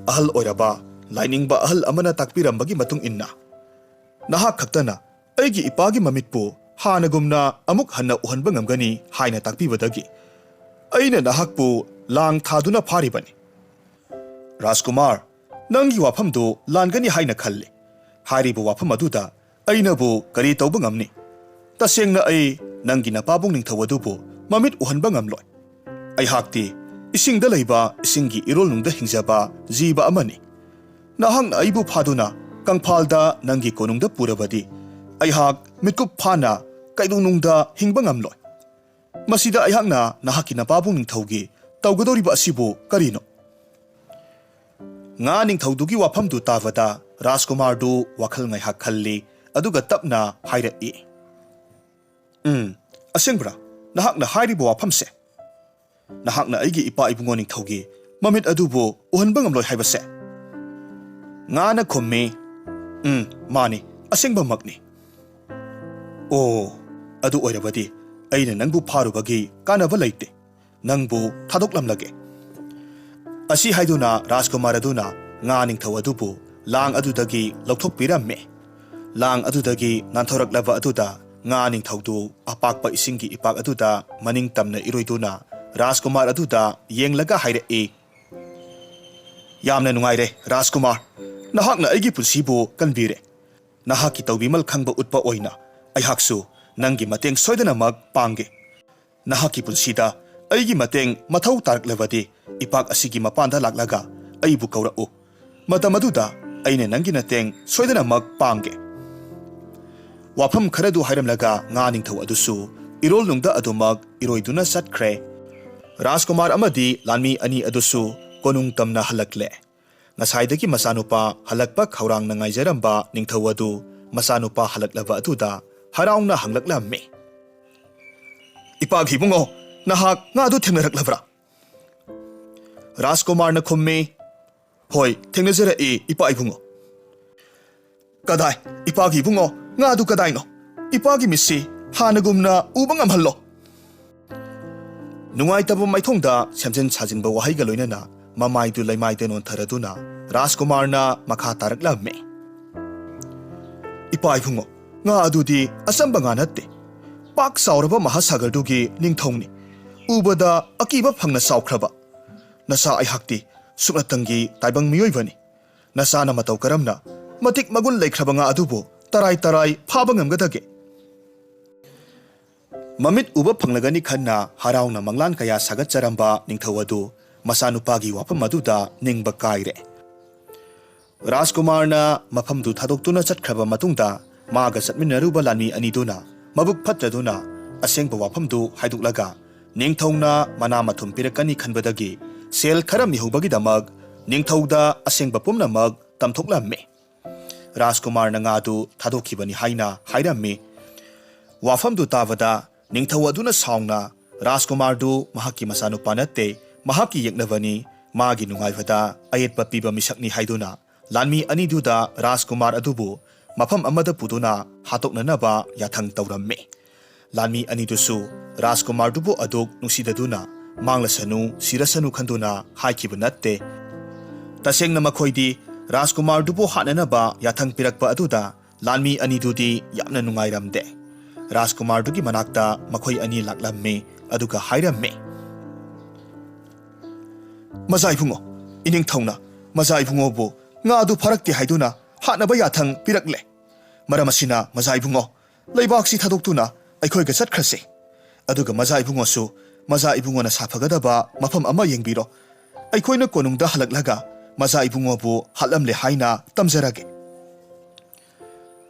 ꯑꯍꯜ ꯑꯣꯏꯔꯕ ꯂꯥꯏꯅꯤꯡꯕ ꯑꯍꯜ ꯑꯃꯅ ꯇꯥꯛꯄꯤꯔꯝꯕꯒꯤ ꯃꯇꯨꯡ ꯏꯟꯅ ꯅꯍꯥꯛ ꯈꯛꯇꯅ ꯑꯩꯒꯤ ꯏꯄꯥꯒꯤ ꯃꯃꯤꯠꯄꯨ ꯍꯥꯟꯅꯒꯨꯝꯅ ꯑꯃꯨꯛ ꯍꯟꯅ ꯎꯍꯟꯕ ꯉꯝꯒꯅꯤ ꯍꯥꯏꯅ ꯇꯥꯛꯄꯤꯕꯗꯒꯤ ꯑꯩꯅ ꯅꯍꯥꯛꯄꯨ ꯂꯥꯡ ꯊꯥꯗꯨꯅ ꯐꯥꯔꯤꯕꯅꯤ꯫ ꯔꯥꯖꯀꯨꯃꯥꯔ, ꯅꯪꯒꯤ ꯋꯥꯐꯝꯗꯨ ꯂꯥꯟꯒꯅꯤ ꯍꯥꯏꯅ ꯈꯜꯂꯤ꯫ ꯍꯥꯏꯔꯤꯕ ꯋꯥꯐꯝ ꯑꯗꯨꯗ ꯑꯩꯅꯕꯨ ꯀꯔꯤ ꯇꯧꯕ ꯉꯝꯅꯤ? ꯇꯁꯦꯡꯅ ꯑꯩ ꯅꯪꯒꯤ ꯅꯄꯥꯕꯨꯡ ꯅꯤꯡꯊꯧ ꯑꯗꯨꯕꯨ ꯃꯃꯤꯠ ꯎꯍꯟꯕ ꯉꯝꯂꯣꯏ꯫ ꯑꯩꯍꯥꯛꯇꯤ ꯏꯁꯤꯡꯗ ꯂꯩꯕ, ꯏꯁꯤꯡꯒꯤ ꯏꯔꯣꯜꯅꯨꯡꯗ ꯍꯤꯡꯖꯕ ꯖꯤꯕ ꯑꯃꯅꯤ꯫ ꯅꯍꯥꯛꯅ ꯑꯩꯕꯨ ꯐꯥꯗꯨꯅ ꯀꯪꯐꯥꯜꯗ ꯅꯪꯒꯤ ꯀꯣꯅꯨꯡꯗ ꯄꯨꯔꯕꯗꯤ, ꯑꯩꯍꯥꯛ ꯃꯤꯠꯀꯨꯞ ꯐꯥꯅ ꯀꯩꯗꯧꯅꯨꯡꯗ ꯍꯤꯡꯕ ꯉꯝꯂꯣꯏ꯫ ꯃꯁꯤꯗ ꯑꯩꯍꯥꯛꯅ ꯅꯍꯥꯛꯀꯤ ꯅꯄꯥꯕꯨꯡ ꯅꯤꯡꯊꯧꯒꯤ ꯇꯧꯒꯗꯧꯔꯤꯕ ꯑꯁꯤꯕꯨ ꯀꯔꯤꯅꯣ?" ꯉꯥ ꯅꯤꯡꯊꯧꯗꯨꯒꯤ ꯋꯥꯐꯝꯗꯨ ꯇꯥꯕꯗ ꯔꯥꯖꯀꯨꯃꯥꯔꯗꯨ ꯋꯥꯈꯜ ꯉꯥꯏꯍꯥꯛ ꯈꯜꯂꯤ, ꯑꯗꯨꯒ ꯇꯞꯅ ꯍꯥꯏꯔꯛꯏ, "ꯎꯝ, ꯑꯁꯦꯡꯕ꯭ꯔꯥ ꯅꯍꯥꯛꯅ ꯍꯥꯏꯔꯤꯕ ꯋꯥꯐꯝꯁꯦ? ꯅꯍꯥꯛꯅ ꯑꯩꯒꯤ ꯏꯄꯥ ꯏꯕꯨꯡꯉꯣ ꯅꯤꯡꯊꯧꯒꯤ ꯃꯃꯤꯠ ꯑꯗꯨꯕꯨ ꯎꯍꯟꯕ ꯉꯝꯂꯣꯏ ꯍꯥꯏꯕꯁꯦ?" ꯉꯥꯅ ꯈꯨꯝꯃꯤ, "ꯎꯝ, ꯃꯥꯅꯤ, ꯑꯁꯦꯡꯕꯃꯛꯅꯤ꯫ ꯑꯣ, ꯑꯗꯨ ꯑꯣꯏꯔꯕꯗꯤ ꯑꯩꯅ ꯅꯪꯕꯨ ꯐꯥꯔꯨꯕꯒꯤ ꯀꯥꯟꯅꯕ ꯂꯩꯇꯦ꯫ ꯅꯪꯕꯨ ꯊꯥꯗꯣꯛꯂꯝꯂꯒꯦ꯫" ꯑꯁꯤ ꯍꯥꯏꯗꯨꯅ ꯔꯥꯖꯀꯨꯃꯥꯔ ꯑꯗꯨꯅ ꯉꯥ ꯅꯤꯡꯊꯧ ꯑꯗꯨꯕꯨ ꯂꯥꯡ ꯑꯗꯨꯗꯒꯤ ꯂꯧꯊꯣꯛꯄꯤꯔꯝꯃꯤ꯫ ꯂꯥꯡ ꯑꯗꯨꯗꯒꯤ ꯅꯥꯟꯊꯣꯔꯛꯂꯕ ꯑꯗꯨꯗ ꯉꯥ ꯅꯤꯡꯊꯧꯗꯨ ꯑꯄꯥꯛꯄ ꯏꯁꯤꯡꯒꯤ ꯏꯄꯥꯛ ꯑꯗꯨꯗ ꯃꯅꯤꯡ ꯇꯝꯅ ꯏꯔꯣꯏꯗꯨꯅ ꯔꯥꯖꯀꯨꯃꯥꯔ ꯑꯗꯨꯗ ꯌꯦꯡꯂꯒ ꯍꯥꯏꯔꯛꯏ, "ꯌꯥꯝꯅ ꯅꯨꯡꯉꯥꯏꯔꯦ, ꯔꯥꯖꯀꯨꯃꯥꯔ꯫ ꯅꯍꯥꯛꯅ ꯑꯩꯒꯤ ꯄꯨꯟꯁꯤꯕꯨ ꯀꯟꯕꯤꯔꯦ꯫ ꯅꯍꯥꯛꯀꯤ ꯇꯧꯕꯤꯃꯜ ꯈꯪꯕ ꯎꯠꯄ ꯑꯣꯏꯅ ꯑꯩꯍꯥꯛꯁꯨ ꯅꯪꯒꯤ ꯃꯇꯦꯡ ꯁꯣꯏꯗꯅꯃꯛ ꯄꯥꯡꯒꯦ꯫ ꯅꯍꯥꯛꯀꯤ ꯄꯨꯟꯁꯤꯗ ꯑꯩꯒꯤ ꯃꯇꯦꯡ ꯃꯊꯧ ꯇꯥꯔꯛꯂꯕꯗꯤ, ꯏꯄꯥꯛ ꯑꯁꯤꯒꯤ ꯃꯄꯥꯟꯗ ꯂꯥꯛꯂꯒ ꯑꯩꯕꯨ ꯀꯧꯔꯛꯎ꯫ ꯃꯇꯝ ꯑꯗꯨꯗ ꯑꯩꯅ ꯅꯪꯒꯤ ꯃꯇꯦꯡ ꯁꯣꯏꯗꯅꯃꯛ ꯄꯥꯡꯒꯦ꯫" ꯋꯥꯐꯝ ꯈꯔꯗꯨ ꯍꯥꯏꯔꯝꯂꯒ ꯉꯥ ꯅꯤꯡꯊꯧ ꯑꯗꯨꯁꯨ ꯏꯔꯣꯜꯅꯨꯡꯗ ꯑꯗꯨꯃꯛ ꯏꯔꯣꯏꯗꯨꯅ ꯆꯠꯈ꯭ꯔꯦ꯫ ꯔꯥꯖꯀꯨꯃꯥꯔ ꯑꯃꯗꯤ ꯂꯥꯟꯃꯤ ꯑꯅꯤ ꯑꯗꯨꯁꯨ ꯀꯣꯅꯨꯡ ꯇꯝꯅ ꯍꯜꯂꯛꯂꯦ꯫ ꯉꯁꯥꯏꯗꯒꯤ ꯃꯆꯥꯅꯨꯄꯥ ꯍꯜꯂꯛꯄ ꯈꯧꯔꯥꯡꯅ ꯉꯥꯏꯖꯔꯝꯕ ꯅꯤꯡꯊꯧ ꯑꯗꯨ ꯃꯆꯥꯅꯨꯄꯥ ꯍꯜꯂꯛꯂꯕ ꯑꯗꯨꯗ ꯍꯔꯥꯎꯅ ꯍꯪꯂꯛꯂꯝꯃꯤ, "ꯏꯄꯥꯒꯤ ꯏꯕꯨꯡꯉꯣ, ꯅꯍꯥꯛ ꯉꯥꯗꯨ ꯊꯦꯡꯅꯔꯛꯂꯕ꯭ꯔꯥ?" ꯔꯥꯖꯀꯨꯃꯥꯔꯅ ꯈꯨꯝꯃꯤ, "ꯍꯣꯏ, ꯊꯦꯡꯅꯖꯔꯛꯏ, ꯏꯄꯥ ꯏꯕꯨꯡꯉꯣ꯫" "ꯀꯗꯥꯏ, ꯏꯄꯥꯒꯤ ꯏꯕꯨꯡꯉꯣ, ꯉꯥꯗꯨ ꯀꯗꯥꯏꯅꯣ? ꯏꯄꯥꯒꯤ ꯃꯤꯠꯁꯤ ꯍꯥꯟꯅꯒꯨꯝꯅ ꯎꯕ ꯉꯝꯍꯜꯂꯣ꯫" ꯅꯨꯡꯉꯥꯏꯇꯕ ꯃꯥꯏꯊꯣꯡꯗ ꯁꯦꯝꯖꯤꯟ ꯁꯥꯖꯤꯟꯕ ꯋꯥꯍꯩꯒ ꯂꯣꯏꯅꯅ ꯃꯃꯥꯏꯗꯨ ꯂꯩꯃꯥꯏꯗ ꯅꯣꯟꯊꯔꯗꯨꯅ ꯔꯥꯖꯀꯨꯃꯥꯔꯅ ꯃꯈꯥ ꯇꯥꯔꯛꯂꯝꯃꯤ, "ꯏꯄꯥ ꯏꯕꯨꯡꯉꯣ, ꯉꯥ ꯑꯗꯨꯗꯤ ꯑꯆꯝꯕ ꯉꯥ ꯅꯠꯇꯦ꯫ ꯄꯥꯛ ꯆꯥꯎꯔꯕ ꯃꯍꯥꯁꯥꯒꯔꯗꯨꯒꯤ ꯅꯤꯡꯊꯧꯅꯤ꯫ ꯎꯕꯗ ꯑꯀꯤꯕ ꯐꯪꯅ ꯆꯥꯎꯈ꯭ꯔꯕ꯫ ꯅꯆꯥ ꯑꯩꯍꯥꯛꯇꯤ ꯁꯨꯞꯅꯇꯪꯒꯤ ꯇꯥꯏꯕꯪ ꯃꯤꯑꯣꯏꯕꯅꯤ꯫ ꯅꯆꯥꯅ ꯃꯇꯧ ꯀꯔꯝꯅ ꯃꯇꯤꯛ ꯃꯒꯨꯟ ꯂꯩꯈ꯭ꯔꯕ ꯉꯥ ꯑꯗꯨꯕꯨ ꯇꯔꯥꯏ ꯇꯔꯥꯏ ꯐꯥꯕ ꯉꯝꯒꯗꯒꯦ?" ꯃꯃꯤꯠ ꯎꯕ ꯐꯪꯂꯒꯅꯤ ꯈꯟꯅ ꯍꯔꯥꯎꯅ ꯃꯪꯂꯥꯟ ꯀꯌꯥ ꯁꯥꯒꯠꯆꯔꯝꯕ ꯅꯤꯡꯊꯧ ꯑꯗꯨ ꯃꯆꯥꯅꯨꯄꯥꯒꯤ ꯋꯥꯐꯝ ꯑꯗꯨꯗ ꯅꯤꯡꯕ ꯀꯥꯏꯔꯦ꯫ ꯔꯥꯖꯀꯨꯃꯥꯔꯅ ꯃꯐꯝꯗꯨ ꯊꯥꯗꯣꯛꯇꯨꯅ ꯆꯠꯈ꯭ꯔꯕ ꯃꯇꯨꯡꯗ, ꯃꯥꯒ ꯆꯠꯃꯤꯟꯅꯔꯨꯕ ꯂꯥꯟꯃꯤ ꯑꯅꯤꯗꯨꯅ ꯃꯕꯨꯛ ꯐꯠꯇꯗꯨꯅ ꯑꯁꯦꯡꯕ ꯋꯥꯐꯝꯗꯨ ꯍꯥꯏꯗꯣꯛꯂꯒ, ꯅꯤꯡꯊꯧꯅ ꯃꯅꯥ ꯃꯊꯨꯝ ꯄꯤꯔꯛꯀꯅꯤ ꯈꯟꯕꯗꯒꯤ ꯁꯦꯜ ꯈꯔ ꯃꯤꯍꯧꯕꯒꯤꯗꯃꯛ ꯅꯤꯡꯊꯧꯗ ꯑꯁꯦꯡꯕ ꯄꯨꯝꯅꯃꯛ ꯇꯝꯊꯣꯛꯂꯝꯃꯤ꯫ ꯔꯥꯖꯀꯨꯃꯥꯔꯅ ꯉꯥꯗꯨ ꯊꯥꯗꯣꯛꯈꯤꯕꯅꯤ ꯍꯥꯏꯅ ꯍꯥꯏꯔꯝꯃꯤ꯫ ꯋꯥꯐꯝꯗꯨ ꯇꯥꯕꯗ ꯅꯤꯡꯊꯧ ꯑꯗꯨꯅ ꯁꯥꯎꯅ ꯔꯥꯖꯀꯨꯃꯥꯔꯗꯨ ꯃꯍꯥꯛꯀꯤ ꯃꯆꯥꯅꯨꯄꯥ ꯅꯠꯇꯦ, ꯃꯍꯥꯛꯀꯤ ꯌꯦꯛꯅꯕꯅꯤ, ꯃꯥꯒꯤ ꯅꯨꯡꯉꯥꯏꯕꯗ ꯑꯌꯦꯠꯄ ꯄꯤꯕ ꯃꯤꯁꯛꯅꯤ ꯍꯥꯏꯗꯨꯅ ꯂꯥꯟꯃꯤ ꯑꯅꯤꯗꯨꯗ ꯔꯥꯖꯀꯨꯃꯥꯔ ꯑꯗꯨꯕꯨ ꯃꯐꯝ ꯑꯃꯗ ꯄꯨꯗꯨꯅ ꯍꯥꯠꯇꯣꯛꯅꯅꯕ ꯌꯥꯊꯪ ꯇꯧꯔꯝꯃꯤ꯫ ꯂꯥꯟꯃꯤ ꯑꯅꯤꯗꯨꯁꯨ ꯔꯥꯖꯀꯨꯃꯥꯔꯗꯨꯕꯨ ꯑꯗꯨꯛ ꯅꯨꯡꯁꯤꯗꯗꯨꯅ ꯃꯥꯡꯂꯁꯅꯨ, ꯁꯤꯔꯁꯅꯨ ꯈꯟꯗꯨꯅ ꯍꯥꯏꯈꯤꯕ ꯅꯠꯇꯦ꯫ ꯇꯁꯦꯡꯅ ꯃꯈꯣꯏꯗꯤ ꯔꯥꯖꯀꯨꯃꯥꯔꯗꯨꯕꯨ ꯍꯥꯠꯅꯅꯕ ꯌꯥꯊꯪ ꯄꯤꯔꯛꯄ ꯑꯗꯨꯗ ꯂꯥꯟꯃꯤ ꯑꯅꯤꯗꯨꯗꯤ ꯌꯥꯝꯅ ꯅꯨꯡꯉꯥꯏꯔꯝꯗꯦ꯫ ꯔꯥꯖꯀꯨꯃꯥꯔꯗꯨꯒꯤ ꯃꯅꯥꯛꯇ ꯃꯈꯣꯏ ꯑꯅꯤ ꯂꯥꯛꯂꯝꯃꯤ, ꯑꯗꯨꯒ ꯍꯥꯏꯔꯝꯃꯤ, "ꯃꯖꯥ ꯏꯕꯨꯡꯉꯣ, ꯏꯅꯤꯡꯊꯧꯅ ꯃꯖꯥ ꯏꯕꯨꯡꯉꯣꯕꯨ ꯉꯥ ꯑꯗꯨ ꯐꯥꯔꯛꯇꯦ ꯍꯥꯏꯗꯨꯅ ꯍꯥꯠꯅꯕ ꯌꯥꯊꯪ ꯄꯤꯔꯛꯂꯦ꯫ ꯃꯔꯝ ꯑꯁꯤꯅ ꯃꯖꯥ ꯏꯕꯨꯡꯉꯣ, ꯂꯩꯕꯥꯛꯁꯤ ꯊꯥꯗꯣꯛꯇꯨꯅ ꯑꯩꯈꯣꯏꯒ ꯆꯠꯈ꯭ꯔꯁꯤ꯫ ꯑꯗꯨꯒ ꯃꯖꯥ ꯏꯕꯨꯡꯉꯣꯁꯨ, ꯃꯖꯥ ꯏꯕꯨꯡꯉꯣꯅ ꯁꯥꯐꯒꯗꯕ ꯃꯐꯝ ꯑꯃ ꯌꯦꯡꯕꯤꯔꯣ꯫ ꯑꯩꯈꯣꯏꯅ ꯀꯣꯅꯨꯡꯗ ꯍꯜꯂꯛꯂꯒ ꯃꯖꯥ ꯏꯕꯨꯡꯉꯣꯕꯨ ꯍꯥꯠꯂꯝꯂꯦ ꯍꯥꯏꯅ ꯇꯝꯖꯔꯒꯦ"꯫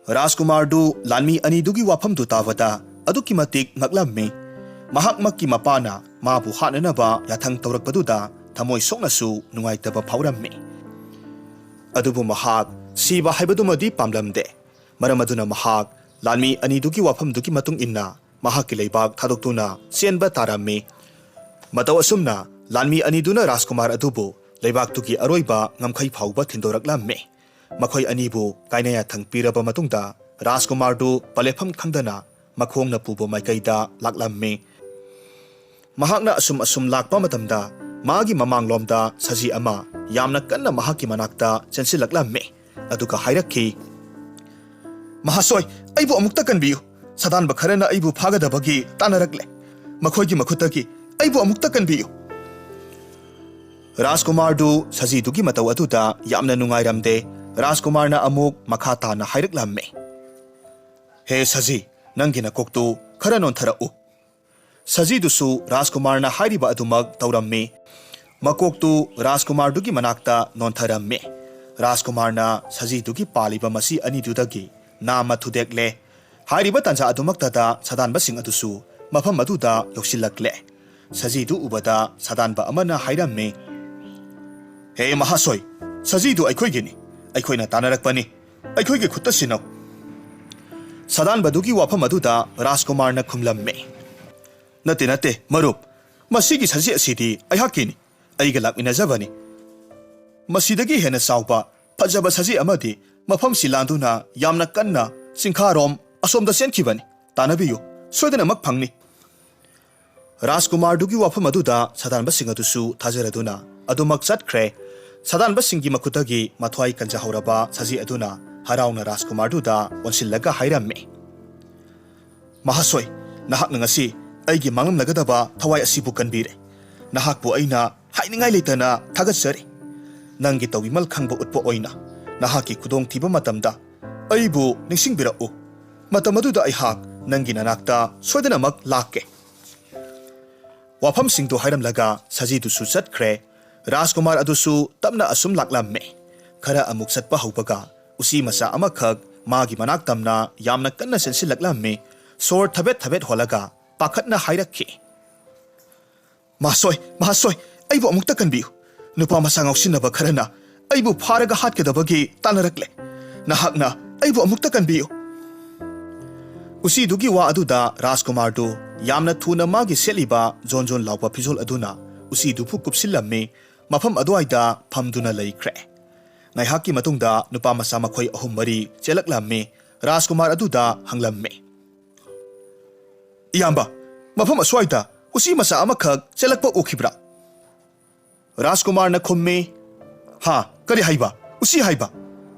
ꯔꯥꯖꯀꯨꯃꯥꯔꯗꯨ ꯂꯥꯟꯃꯤ ꯑꯅꯤꯗꯨꯒꯤ ꯋꯥꯐꯝꯗꯨ ꯇꯥꯕꯗ ꯑꯗꯨꯛꯀꯤ ꯃꯇꯤꯛ ꯉꯛꯂꯝꯃꯤ꯫ ꯃꯍꯥꯛꯃꯛꯀꯤ ꯃꯄꯥꯅ ꯃꯥꯕꯨ ꯍꯥꯠꯅꯅꯕ ꯌꯥꯊꯪ ꯇꯧꯔꯛꯄꯗꯨꯗ ꯊꯃꯣꯏ ꯁꯣꯛꯅꯁꯨ ꯅꯨꯡꯉꯥꯏꯇꯕ ꯐꯥꯎꯔꯝꯃꯤ꯫ ꯑꯗꯨꯕꯨ ꯃꯍꯥꯛ ꯁꯤꯕ ꯍꯥꯏꯕꯗꯨꯃꯗꯤ ꯄꯥꯝꯂꯝꯗꯦ꯫ ꯃꯔꯝ ꯑꯗꯨꯅ ꯃꯍꯥꯛ ꯂꯥꯟꯃꯤ ꯑꯅꯤꯗꯨꯒꯤ ꯋꯥꯐꯝꯗꯨꯒꯤ ꯃꯇꯨꯡ ꯏꯟꯅ ꯃꯍꯥꯛꯀꯤ ꯂꯩꯕꯥꯛ ꯊꯥꯗꯣꯛꯇꯨꯅ ꯆꯦꯟꯕ ꯇꯥꯔꯝꯃꯤ꯫ ꯃꯇꯧ ꯑꯁꯨꯝꯅ ꯂꯥꯟꯃꯤ ꯑꯅꯤꯗꯨꯅ ꯔꯥꯖꯀꯨꯃꯥꯔ ꯑꯗꯨꯕꯨ ꯂꯩꯕꯥꯛꯇꯨꯒꯤ ꯑꯔꯣꯏꯕ ꯉꯝꯈꯩ ꯐꯥꯎꯕ ꯊꯤꯟꯗꯣꯔꯛꯂꯝꯃꯤ꯫ ꯃꯈꯣꯏ ꯑꯅꯤꯕꯨ ꯀꯥꯏꯅ ꯌꯥꯊꯪ ꯄꯤꯔꯕ ꯃꯇꯨꯡꯗ ꯔꯥꯖꯀꯨꯃꯥꯔꯗꯨ ꯄꯂꯦꯐꯝ ꯈꯪꯗꯅ ꯃꯈꯣꯡꯅ ꯄꯨꯕ ꯃꯥꯏꯀꯩꯗ ꯂꯥꯛꯂꯝꯃꯤ꯫ ꯃꯍꯥꯛꯅ ꯑꯁꯨꯝ ꯑꯁꯨꯝ ꯂꯥꯛꯄ ꯃꯇꯝꯗ ꯃꯥꯒꯤ ꯃꯃꯥꯡꯂꯣꯝꯗ ꯁꯖꯤ ꯑꯃ ꯌꯥꯝꯅ ꯀꯟꯅ ꯃꯍꯥꯛꯀꯤ ꯃꯅꯥꯛꯇ ꯆꯦꯟꯁꯤꯜꯂꯛꯂꯝꯃꯤ, ꯑꯗꯨꯒ ꯍꯥꯏꯔꯛꯈꯤ, "ꯃꯍꯥꯁꯣꯏ, ꯑꯩꯕꯨ ꯑꯃꯨꯛꯇ ꯀꯟꯕꯤꯌꯨ꯫ ꯁꯗꯥꯟꯕ ꯈꯔꯅ ꯑꯩꯕꯨ ꯐꯥꯒꯗꯕꯒꯤ ꯇꯥꯟꯅꯔꯛꯂꯦ꯫ ꯃꯈꯣꯏꯒꯤ ꯃꯈꯨꯠꯇꯒꯤ ꯑꯩꯕꯨ ꯑꯃꯨꯛꯇ ꯀꯟꯕꯤꯌꯨ"꯫ ꯔꯥꯖꯀꯨꯃꯥꯔꯗꯨ ꯁꯖꯤꯗꯨꯒꯤ ꯃꯇꯧ ꯑꯗꯨꯗ ꯌꯥꯝꯅ ꯅꯨꯡꯉꯥꯏꯔꯝꯗꯦ꯫ ꯔꯥꯖꯀꯨꯃꯥꯔꯅ ꯑꯃꯨꯛ ꯃꯈꯥ ꯇꯥꯅ ꯍꯥꯏꯔꯛꯂꯝꯃꯤ, "ꯍꯦ ꯁꯖꯤ, ꯅꯪꯒꯤ ꯅꯀꯣꯛꯇꯨ ꯈꯔ ꯅꯣꯟꯊꯔꯛꯎ"꯫ ꯁꯖꯤꯗꯨꯁꯨ ꯔꯥꯖꯀꯨꯃꯥꯔꯅ ꯍꯥꯏꯔꯤꯕ ꯑꯗꯨꯃꯛ ꯇꯧꯔꯝꯃꯤ꯫ ꯃꯀꯣꯛꯇꯨ ꯔꯥꯖꯀꯨꯃꯥꯔꯗꯨꯒꯤ ꯃꯅꯥꯛꯇ ꯅꯣꯟꯊꯔꯝꯃꯤ꯫ ꯔꯥꯖꯀꯨꯃꯥꯔꯅ ꯁꯖꯤꯗꯨꯒꯤ ꯄꯥꯜꯂꯤꯕ ꯃꯁꯤ ꯑꯅꯤꯗꯨꯗꯒꯤ ꯅꯥꯝꯃ ꯊꯨꯗꯦꯛꯂꯦ꯫ ꯍꯥꯏꯔꯤꯕ ꯇꯥꯟꯖꯥ ꯑꯗꯨꯃꯛꯇꯗ ꯁꯥꯗꯥꯟꯕꯁꯤꯡ ꯑꯗꯨꯁꯨ ꯃꯐꯝ ꯑꯗꯨꯗ ꯌꯧꯁꯤꯜꯂꯛꯂꯦ꯫ ꯁꯖꯤꯗꯨ ꯎꯕꯗ ꯁꯥꯗꯥꯟꯕ ꯑꯃꯅ ꯍꯥꯏꯔꯝꯃꯤ, "ꯍꯦ ꯃꯍꯥꯁꯣꯏ, ꯁꯖꯤꯗꯨ ꯑꯩꯈꯣꯏꯒꯤꯅꯤ, ꯑꯩꯈꯣꯏꯅ ꯇꯥꯟꯅꯔꯛꯄꯅꯤ, ꯑꯩꯈꯣꯏꯒꯤ ꯈꯨꯠꯇ ꯁꯤꯟꯅꯧ"꯫ ꯁꯥꯗꯥꯟꯕꯗꯨꯒꯤ ꯋꯥꯐꯝ ꯑꯗꯨꯗ ꯔꯥꯖꯀꯨꯃꯥꯔꯅ ꯈꯨꯝꯂꯝꯃꯤ, "ꯅꯠꯇꯦ, ꯅꯠꯇꯦ, ꯃꯔꯨꯞ, ꯃꯁꯤꯒꯤ ꯁꯖꯤ ꯑꯁꯤꯗꯤ ꯑꯩꯍꯥꯛꯀꯤꯅꯤ, ꯑꯩꯒ ꯂꯥꯛꯃꯤꯟꯅꯖꯕꯅꯤ꯫ ꯃꯁꯤꯗꯒꯤ ꯍꯦꯟꯅ ꯆꯥꯎꯕ, ꯐꯖꯕ ꯁꯖꯤ ꯑꯃꯗꯤ ꯃꯐꯝꯁꯤ ꯂꯥꯟꯗꯨꯅ ꯌꯥꯝꯅ ꯀꯟꯅ ꯆꯤꯡꯈꯥꯔꯣꯝ ꯑꯁꯣꯝꯗ ꯆꯦꯟꯈꯤꯕꯅꯤ꯫ ꯇꯥꯟꯅꯕꯤꯌꯨ, ꯁꯣꯏꯗꯅꯃꯛ ꯐꯪꯅꯤ"꯫ ꯔꯥꯖꯀꯨꯃꯥꯔꯗꯨꯒꯤ ꯋꯥꯐꯝ ꯑꯗꯨꯗ ꯁꯥꯗꯥꯟꯕꯁꯤꯡ ꯑꯗꯨꯁꯨ ꯊꯥꯖꯔꯗꯨꯅ ꯑꯗꯨꯃꯛ ꯆꯠꯈ꯭ꯔꯦ꯫ ꯁꯥꯗꯥꯟꯕꯁꯤꯡꯒꯤ ꯃꯈꯨꯠꯇꯒꯤ ꯃꯊ꯭ꯋꯥꯏ ꯀꯟꯖꯍꯧꯔꯕ ꯁꯖꯤ ꯑꯗꯨꯅ ꯍꯔꯥꯎꯅ ꯔꯥꯖꯀꯨꯃꯥꯔꯗꯨꯗ ꯑꯣꯟꯁꯤꯜꯂꯒ ꯍꯥꯏꯔꯝꯃꯤ, "ꯃꯍꯥꯁꯣꯏ, ꯅꯍꯥꯛꯅ ꯉꯁꯤ ꯑꯩꯒꯤ ꯃꯥꯡꯂꯝꯂꯒꯗꯕ ꯊꯋꯥꯏ ꯑꯁꯤꯕꯨ ꯀꯟꯕꯤꯔꯦ꯫ ꯅꯍꯥꯛꯄꯨ ꯑꯩꯅ ꯍꯥꯏꯅꯤꯡꯉꯥꯏ ꯂꯩꯇꯅ ꯊꯥꯒꯠꯆꯔꯤ꯫ ꯅꯪꯒꯤ ꯇꯧꯕꯤꯃꯜ ꯈꯪꯕ ꯎꯠꯄ ꯑꯣꯏꯅ ꯅꯍꯥꯛꯀꯤ ꯈꯨꯗꯣꯡꯊꯤꯕ ꯃꯇꯝꯗ ꯑꯩꯕꯨ ꯅꯤꯡꯁꯤꯡꯕꯤꯔꯛꯎ꯫ ꯃꯇꯝ ꯑꯗꯨꯗ ꯑꯩꯍꯥꯛ ꯅꯪꯒꯤ ꯅꯅꯥꯛꯇ ꯁꯣꯏꯗꯅꯃꯛ ꯂꯥꯛꯀꯦ"꯫ ꯋꯥꯐꯝꯁꯤꯡꯗꯨ ꯍꯥꯏꯔꯝꯂꯒ ꯁꯖꯤꯗꯨꯁꯨ ꯆꯠꯈ꯭ꯔꯦ꯫ ꯔꯥꯖꯀꯨꯃꯥꯔ ꯑꯗꯨꯁꯨ ꯇꯞꯅ ꯑꯁꯨꯝ ꯂꯥꯛꯂꯝꯃꯦ꯫ ꯈꯔ ꯑꯃꯨꯛ ꯆꯠꯄ ꯍꯧꯕꯒ ꯎꯆꯤ ꯃꯆꯥ ꯑꯃꯈꯛ ꯃꯥꯒꯤ ꯃꯅꯥꯛ ꯇꯝꯅ ꯌꯥꯝꯅ ꯀꯟꯅ ꯆꯦꯟꯁꯤꯜꯂꯛꯂꯝꯃꯤ꯫ ꯁꯣꯔ ꯊꯕꯦꯠ ꯊꯕꯦꯠ ꯍꯣꯜꯂꯒ ꯄꯥꯈꯠꯅ ꯍꯥꯏꯔꯛꯈꯤ, "ꯃꯍꯥꯁꯣꯏ, ꯃꯍꯥꯁꯣꯏ, ꯑꯩꯕꯨ ꯑꯃꯨꯛꯇ ꯀꯟꯕꯤꯌꯨ꯫ ꯅꯨꯄꯥ ꯃꯆꯥ ꯉꯥꯎꯁꯤꯟꯅꯕ ꯈꯔꯅ ꯑꯩꯕꯨ ꯐꯥꯔꯒ ꯍꯥꯠꯀꯗꯕꯒꯤ ꯇꯥꯟꯅꯔꯛꯂꯦ꯫ ꯅꯍꯥꯛꯅ ꯑꯩꯕꯨ ꯑꯃꯨꯛꯇ ꯀꯟꯕꯤꯌꯨ"꯫ ꯎꯆꯤꯗꯨꯒꯤ ꯋꯥ ꯑꯗꯨꯗ ꯔꯥꯖꯀꯨꯃꯥꯔꯗꯨ ꯌꯥꯝꯅ ꯊꯨꯅ ꯃꯥꯒꯤ ꯁꯦꯠꯂꯤꯕ ꯖꯣꯟ ꯖꯣꯟ ꯂꯥꯎꯕ ꯐꯤꯖꯣꯜ ꯑꯗꯨꯅ ꯎꯆꯤꯗꯨꯕꯨ ꯀꯨꯞꯁꯤꯜꯂꯝꯃꯤ꯫ ꯃꯐꯝ ꯑꯗꯨꯋꯥꯏꯗ ꯐꯝꯗꯨꯅ ꯂꯩꯈ꯭ꯔꯦ꯫ ꯉꯥꯏꯍꯥꯛꯀꯤ ꯃꯇꯨꯡꯗ ꯅꯨꯄꯥ ꯃꯆꯥ ꯃꯈꯣꯏ ꯑꯍꯨꯝ ꯃꯔꯤ ꯆꯦꯜꯂꯛꯂꯝꯃꯤ꯫ ꯔꯥꯖꯀꯨꯃꯥꯔ ꯑꯗꯨꯗ ꯍꯪꯂꯝꯃꯤ, "ꯏꯌꯥꯝꯕ, ꯃꯐꯝ ꯑꯁ꯭ꯋꯥꯏꯗ ꯎꯆꯤ ꯃꯆꯥ ꯑꯃꯈꯛ ꯆꯦꯜꯂꯛꯄ ꯎꯈꯤꯕ꯭ꯔꯥ?" ꯔꯥꯖꯀꯨꯃꯥꯔꯅ ꯈꯨꯝꯃꯤ, "ꯍꯥ, ꯀꯔꯤ ꯍꯥꯏꯕ? ꯎꯆꯤ ꯍꯥꯏꯕ?"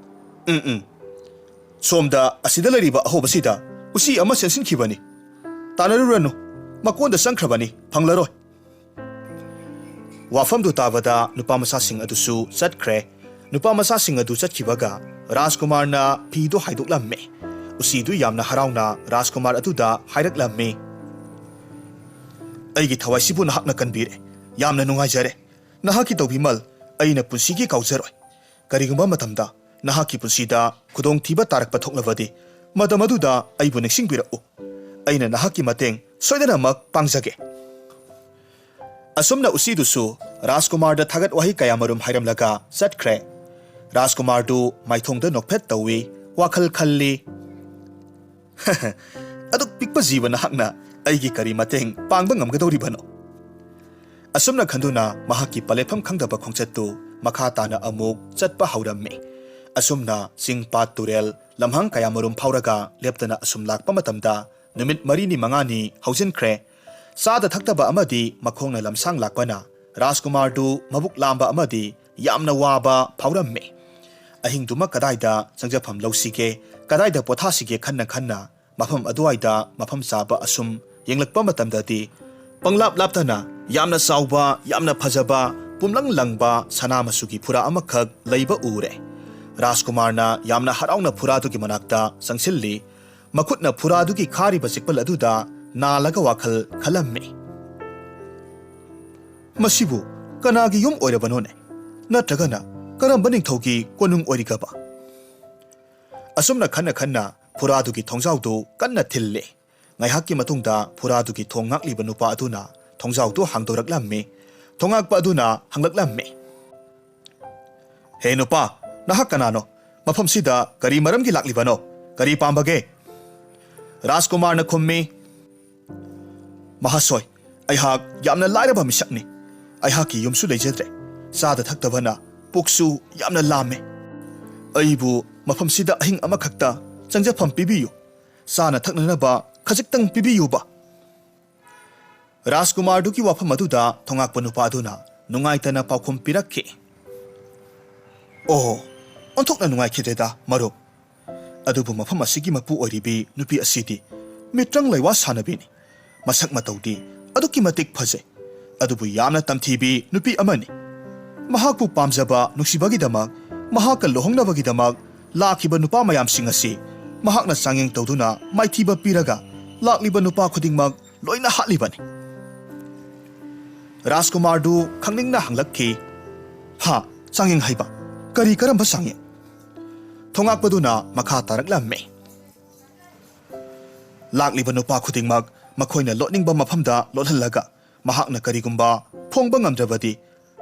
"ꯎꯝ, ꯎꯝ꯫ ꯁꯣꯝꯗ ꯑꯁꯤꯗ ꯂꯩꯔꯤꯕ ꯑꯍꯣꯕꯁꯤꯗ ꯎꯆꯤ ꯑꯃ ꯆꯦꯟꯁꯤꯟꯈꯤꯕꯅꯤ꯫ ꯇꯥꯟꯅꯔꯨꯔꯅꯨ, ꯃꯀꯣꯟꯗ ꯆꯪꯈ꯭ꯔꯕꯅꯤ, ꯐꯪꯂꯔꯣꯏ"꯫ ꯋꯥꯐꯝꯗꯨ ꯇꯥꯕꯗ ꯅꯨꯄꯥ ꯃꯆꯥꯁꯤꯡ ꯑꯗꯨꯁꯨ ꯆꯠꯈ꯭ꯔꯦ꯫ ꯅꯨꯄꯥ ꯃꯆꯥꯁꯤꯡ ꯑꯗꯨ ꯆꯠꯈꯤꯕꯒ ꯔꯥꯖꯀꯨꯃꯥꯔꯅ ꯐꯤꯗꯨ ꯍꯥꯏꯗꯣꯛꯂꯝꯃꯤ꯫ ꯎꯆꯤꯗꯨ ꯌꯥꯝꯅ ꯍꯔꯥꯎꯅ ꯔꯥꯖꯀꯨꯃꯥꯔ ꯑꯗꯨꯗ ꯍꯥꯏꯔꯛꯂꯝꯃꯤ, ꯑꯩꯒꯤ ꯊꯋꯥꯏꯁꯤꯕꯨ ꯅꯍꯥꯛꯅ ꯀꯟꯕꯤꯔꯦ꯫ ꯌꯥꯝꯅ ꯅꯨꯡꯉꯥꯏꯖꯔꯦ꯫ ꯅꯍꯥꯛꯀꯤ ꯇꯧꯕꯤꯃꯜ ꯑꯩꯅ ꯄꯨꯟꯁꯤꯒꯤ ꯀꯥꯎꯖꯔꯣꯏ꯫ ꯀꯔꯤꯒꯨꯝꯕ ꯃꯇꯝꯗ ꯅꯍꯥꯛꯀꯤ ꯄꯨꯟꯁꯤꯗ ꯈꯨꯗꯣꯡꯊꯤꯕ ꯇꯥꯔꯛꯄ ꯊꯣꯛꯂꯕꯗꯤ, ꯃꯇꯝ ꯑꯗꯨꯗ ꯑꯩꯕꯨ ꯅꯤꯡꯁꯤꯡꯕꯤꯔꯛꯎ꯫ ꯑꯩꯅ ꯅꯍꯥꯛꯀꯤ ꯃꯇꯦꯡ ꯁꯣꯏꯗꯅꯃꯛ ꯄꯥꯡꯖꯒꯦ꯫ ꯑꯁꯨꯝꯅ ꯎꯆꯤꯗꯨꯁꯨ ꯔꯥꯖꯀꯨꯃꯥꯔꯗ ꯊꯥꯒꯠ ꯋꯥꯍꯩ ꯀꯌꯥꯃꯔꯨꯝ ꯍꯥꯏꯔꯝꯂꯒ ꯆꯠꯈ꯭ꯔꯦ꯫ ꯔꯥꯖꯀꯨꯃꯥꯔꯗꯨ ꯃꯥꯏꯊꯣꯡꯗ ꯅꯣꯛꯐꯦꯠ ꯇꯧꯏ, ꯋꯥꯈꯜ ꯈꯜꯂꯤ꯫ "ꯑꯗꯨꯛ ꯄꯤꯛꯄ ꯖꯤꯕ ꯅꯍꯥꯛꯅ ꯑꯩꯒꯤ ꯀꯔꯤ ꯃꯇꯦꯡ ꯄꯥꯡꯕ ꯉꯝꯒꯗꯧꯔꯤꯕꯅꯣ?" ꯑꯁꯨꯝꯅ ꯈꯟꯗꯨꯅ ꯃꯍꯥꯛꯀꯤ ꯄꯂꯦꯐꯝ ꯈꯪꯗꯕ ꯈꯣꯡꯆꯠꯇꯨ ꯃꯈꯥ ꯇꯥꯅ ꯑꯃꯨꯛ ꯆꯠꯄ ꯍꯧꯔꯝꯃꯤ꯫ ꯑꯁꯨꯝꯅ ꯆꯤꯡ, ꯄꯥꯠ, ꯇꯨꯔꯦꯜ, ꯂꯝꯍꯥꯡ ꯀꯌꯥꯃꯔꯨꯝ ꯐꯥꯎꯔꯒ ꯂꯦꯞꯇꯅ ꯑꯁꯨꯝ ꯂꯥꯛꯄ ꯃꯇꯝꯗ ꯅꯨꯃꯤꯠ ꯃꯔꯤꯅꯤ ꯃꯉꯥꯅꯤ ꯍꯧꯖꯤꯟꯈ꯭ꯔꯦ꯫ ꯆꯥꯗ ꯊꯛꯇꯕ ꯑꯃꯗꯤ ꯃꯈꯣꯡꯅ ꯂꯝꯁꯥꯡ ꯂꯥꯛꯄꯅ ꯔꯥꯖꯀꯨꯃꯥꯔꯗꯨ ꯃꯕꯨꯛ ꯂꯥꯝꯕ ꯑꯃꯗꯤ ꯌꯥꯝꯅ ꯋꯥꯕ ꯐꯥꯎꯔꯝꯃꯤ꯫ ꯑꯍꯤꯡꯗꯨꯃ ꯀꯗꯥꯏꯗ ꯆꯪꯖꯐꯝ ꯂꯧꯁꯤꯒꯦ, ꯀꯗꯥꯏꯗ ꯄꯣꯊꯥꯁꯤꯒꯦ ꯈꯟꯅ ꯈꯟꯅ ꯃꯐꯝ ꯑꯗꯨꯋꯥꯏꯗ ꯃꯐꯝ ꯆꯥꯕ ꯑꯁꯨꯝ ꯌꯦꯡꯂꯛꯄ ꯃꯇꯝꯗꯗꯤ, ꯄꯪꯂꯥꯞ ꯂꯥꯞꯇꯅ ꯌꯥꯝꯅ ꯆꯥꯎꯕ, ꯌꯥꯝꯅ ꯐꯖꯕ, ꯄꯨꯝꯂꯪ ꯂꯪꯕ ꯁꯅꯥ ꯃꯆꯨꯒꯤ ꯐꯨꯔꯥ ꯑꯃꯈꯛ ꯂꯩꯕ ꯎꯔꯦ꯫ ꯔꯥꯖꯀꯨꯃꯥꯔꯅ ꯌꯥꯝꯅ ꯍꯔꯥꯎꯅ ꯐꯨꯔꯥꯗꯨꯒꯤ ꯃꯅꯥꯛꯇ ꯆꯪꯁꯤꯜꯂꯤ꯫ ꯃꯈꯨꯠꯅ ꯐꯨꯔꯥꯗꯨꯒꯤ ꯈꯥꯔꯤꯕ ꯆꯤꯛꯄꯜ ꯑꯗꯨꯗ ꯅꯥꯜꯂꯒ ꯋꯥꯈꯜ ꯈꯜꯂꯝꯃꯤ꯫ "ꯃꯁꯤꯕꯨ ꯀꯅꯥꯒꯤ ꯌꯨꯝ ꯑꯣꯏꯔꯕꯅꯣꯅꯦ? ꯅꯠꯇ꯭ꯔꯒꯅ ꯀꯔꯝꯕ ꯅꯤꯡꯊꯧꯒꯤ ꯀꯣꯅꯨꯡ ꯑꯣꯏꯔꯤꯒꯕ?" ꯑꯁꯨꯝꯅ ꯈꯟꯅ ꯈꯟꯅ ꯐꯨꯔꯥꯗꯨꯒꯤ ꯊꯣꯡꯖꯥꯎꯗꯨ ꯀꯟꯅ ꯊꯤꯜꯂꯦ꯫ ꯉꯥꯏꯍꯥꯛꯀꯤ ꯃꯇꯨꯡꯗ ꯐꯨꯔꯥꯗꯨꯒꯤ ꯊꯣꯡ ꯉꯥꯛꯂꯤꯕ ꯅꯨꯄꯥ ꯑꯗꯨꯅ ꯊꯣꯡꯖꯥꯎꯗꯨ ꯍꯥꯡꯗꯣꯔꯛꯂꯝꯃꯤ꯫ ꯊꯣꯡꯉꯥꯛꯄ ꯑꯗꯨꯅ ꯍꯪꯂꯛꯂꯝꯃꯤ, "ꯍꯦ ꯅꯨꯄꯥ, ꯅꯍꯥꯛ ꯀꯅꯥꯅꯣ? ꯃꯐꯝꯁꯤꯗ ꯀꯔꯤ ꯃꯔꯝꯒꯤ ꯂꯥꯛꯂꯤꯕꯅꯣ? ꯀꯔꯤ ꯄꯥꯝꯕꯒꯦ?" ꯔꯥꯖꯀꯨꯃꯥꯔꯅ ꯈꯨꯝꯃꯤ, "ꯃꯍꯥꯁꯣꯏ, ꯑꯩꯍꯥꯛ ꯌꯥꯝꯅ ꯂꯥꯏꯔꯕ ꯃꯤꯁꯛꯅꯤ꯫ ꯑꯩꯍꯥꯛꯀꯤ ꯌꯨꯝꯁꯨ ꯂꯩꯖꯗ꯭ꯔꯦ꯫ ꯆꯥꯗ ꯊꯛꯇꯕꯅ ꯄꯨꯛꯁꯨ ꯌꯥꯝꯅ ꯂꯥꯝꯃꯦ꯫ ꯑꯩꯕꯨ ꯃꯐꯝꯁꯤꯗ ꯑꯍꯤꯡ ꯑꯃꯈꯛꯇ ꯆꯪꯖꯐꯝ ꯄꯤꯕꯤꯌꯨ꯫ ꯆꯥꯅ ꯊꯛꯅꯅꯕ ꯈꯖꯤꯛꯇꯪ ꯄꯤꯕꯤꯌꯨꯕ꯫" ꯔꯥꯖꯀꯨꯃꯥꯔꯗꯨꯒꯤ ꯋꯥꯐꯝ ꯑꯗꯨꯗ ꯊꯣꯉꯥꯛꯄ ꯅꯨꯄꯥ ꯑꯗꯨꯅ ꯅꯨꯡꯉꯥꯏꯇꯅ ꯄꯥꯎꯈꯨꯝ ꯄꯤꯔꯛꯈꯤ, "ꯑꯣ, ꯑꯣꯟꯊꯣꯛꯅ ꯅꯨꯡꯉꯥꯏꯈꯤꯗ꯭ꯔꯦꯗ, ꯃꯔꯨꯞ꯫ ꯑꯗꯨꯕꯨ ꯃꯐꯝ ꯑꯁꯤꯒꯤ ꯃꯄꯨ ꯑꯣꯏꯔꯤꯕꯤ ꯅꯨꯄꯤ ꯑꯁꯤꯗꯤ ꯃꯤꯇ꯭ꯔꯪ ꯂꯩꯋꯥ ꯁꯥꯟꯅꯕꯤꯅꯤ꯫ ꯃꯁꯛ ꯃꯇꯧꯗꯤ ꯑꯗꯨꯛꯀꯤ ꯃꯇꯤꯛ ꯐꯖꯩ, ꯑꯗꯨꯕꯨ ꯌꯥꯝꯅ ꯇꯝꯊꯤꯕꯤ ꯅꯨꯄꯤ ꯑꯃꯅꯤ꯫ ꯃꯍꯥꯛꯄꯨ ꯄꯥꯝꯖꯕ, ꯅꯨꯡꯁꯤꯕꯒꯤꯗꯃꯛ, ꯃꯍꯥꯛꯀ ꯂꯨꯍꯣꯡꯅꯕꯒꯤꯗꯃꯛ ꯂꯥꯛꯈꯤꯕ ꯅꯨꯄꯥ ꯃꯌꯥꯝꯁꯤꯡ ꯑꯁꯤ ꯃꯍꯥꯛꯅ ꯆꯥꯡꯌꯦꯡ ꯇꯧꯗꯨꯅ ꯃꯥꯏꯊꯤꯕ ꯄꯤꯔꯒ ꯂꯥꯛꯂꯤꯕ ꯅꯨꯄꯥ ꯈꯨꯗꯤꯡꯃꯛ ꯂꯣꯏꯅ ꯍꯥꯠꯂꯤꯕꯅꯤ꯫" ꯔꯥꯖꯀꯨꯃꯥꯔꯗꯨ ꯈꯪꯅꯤꯡꯅ ꯍꯪꯂꯛꯈꯤ꯫ "ꯍꯥ? ꯆꯥꯡꯌꯦꯡ ꯍꯥꯏꯕ? ꯀꯔꯤ, ꯀꯔꯝꯕ ꯆꯥꯡꯌꯦꯡ?" ꯊꯣꯉꯥꯛꯄꯗꯨꯅ ꯃꯈꯥ ꯇꯥꯔꯛꯂꯝꯃꯤ꯫ "ꯂꯥꯛꯂꯤꯕ ꯅꯨꯄꯥ ꯈꯨꯗꯤꯡꯃꯛ ꯃꯈꯣꯏꯅ ꯂꯣꯠꯅꯤꯡꯕ ꯃꯐꯝꯗ ꯂꯣꯠꯍꯜꯂꯒ, ꯃꯍꯥꯛꯅ ꯀꯔꯤꯒꯨꯝꯕ ꯐꯣꯡꯕ ꯉꯝꯗ꯭ꯔꯕꯗꯤ,